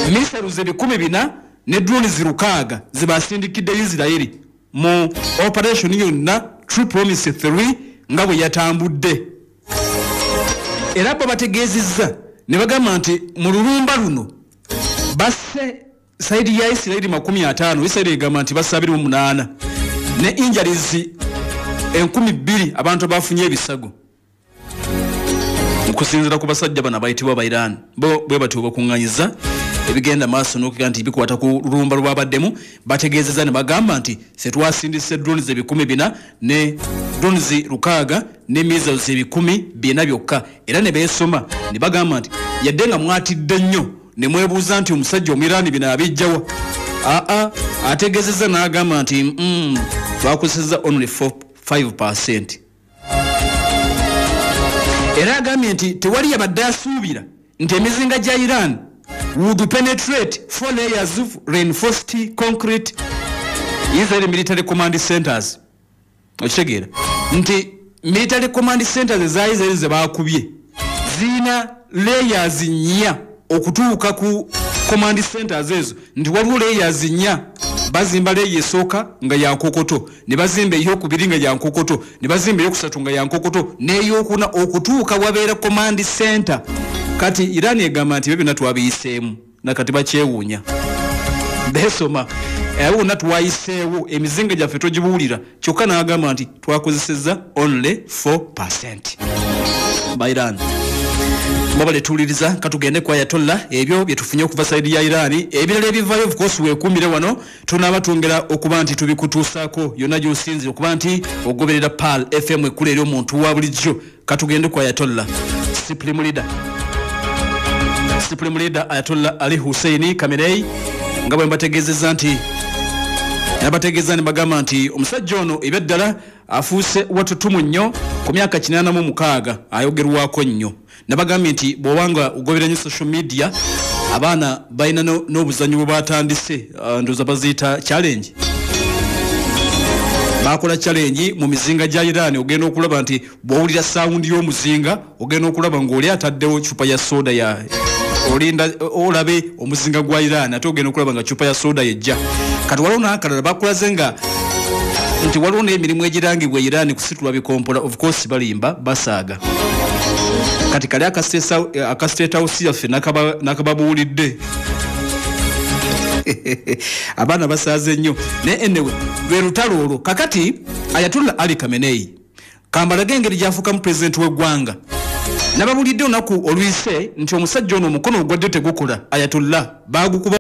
missiles 4,000 ne drones 6 zibasindikidde Isirayiri mu operation yonna True Promise 3 nga bwe yatambudde. Era bo bategeezezza ne bagamba nti mu lulumba luno basse saidi ya Isirayiri 50, Isirayiri egamba nti basse 28 ne injuries 2,000 abantu abafunye ebisago. Okusinziira ku basajja bano abayitibwa Abairani, bo bwe batyo bakuŋŋaanyiza ebigenda maaso n'okuga nti bikwata ku lulumba lwabaddemu. Bategeezezza ne bagamba nti ffe twasindise drones 4,000 ne drones 6 ne missiles 4,000 byokka. Era ne beesoma ne bagamba nti yadde nga mwatidde nnyo ne mwebuuza nti omusajja Omwirani bino abijjawa, aa ategeezezza n'agamba nti twakozesezza only 5%. Era agambye nti tewali yabadde asuubira nti emizinga gya Iran would penetrate 4 layers of reinforced concrete Israeli military command centers. Okitegeera nti military command centers eza Israeli ze baakubye zirina layers 4 okutuuka ku command centers ezo, nti waliwo layers 4. Bazimba layer esooka nga ya nkokoto, ne bazimba eyokubiri nga ya nkokoto, ne bazimba eyokusatu nga ya nkokoto, n'eyokuna okutuuka wabeera command center. Kati Iran egamba nti ebyo byonna twabiyiseemu nakati bakyewuunya, beesoma abo bonna twayiseewo, emizinga gyaffe togibuulira. Kyokka n'agamba nti twakozesezza only 4%. Ba Iran mwebale tuwuliriza, katugende kwa Ayatollah ebyo bye tufunye okuva saidi ya Iran. Ebirala ebivaayo of course weekuumire wano, tunaaba twongera okuba nti tubikutuusaako yonna gy'osinzira okuba nti ogoberera Pearl FM ekkula eri omuntu wa bulijjo. Katugende kwa Ayatollah Supreme Leader, Supreme Leader Ayatollah Ali Hussein Khamenei, nga bwe mbategeezezza nti Nabategeeza ne bagamba nti omusajja ono ebyaddala afuuse watutumu nnyo ku myaka 86 ayogerwako nnyo. Nabagambye nti bw'obanga ogoberera nnyo social media, abaana balina n'obuzannyo bwe batandise, ndowooza baziyita challenge. Bakola challenge mu mizinga gya Iran, ogenda okulaba nti bw'owulira sound y'omuzinga ogenda okulaba ng'oli ataddewo cupa ya soda ya olinda olabe omuzinga gwa Iran, ate ogenda okulaba nga cupa ya soda yejja. Kati waliwo n'akalala bakulaze nga nti waliwo n'emirimu egirangibwa Iran kusitula bikompola, of course balimba basaaga. Kati kali aka State House yaffe nakababuulidde abaana basaaze nnyo. Naye anyway lwe lutalo olwo. Kakati Ayatollah Ali Khamenei kambalage engeri gy'afuukamu pulezidenti w'eggwanga. Nababulidde olunaku oluyise nti omusajja ono omukono ogwadde tegukola, Ayatollah baagukuba.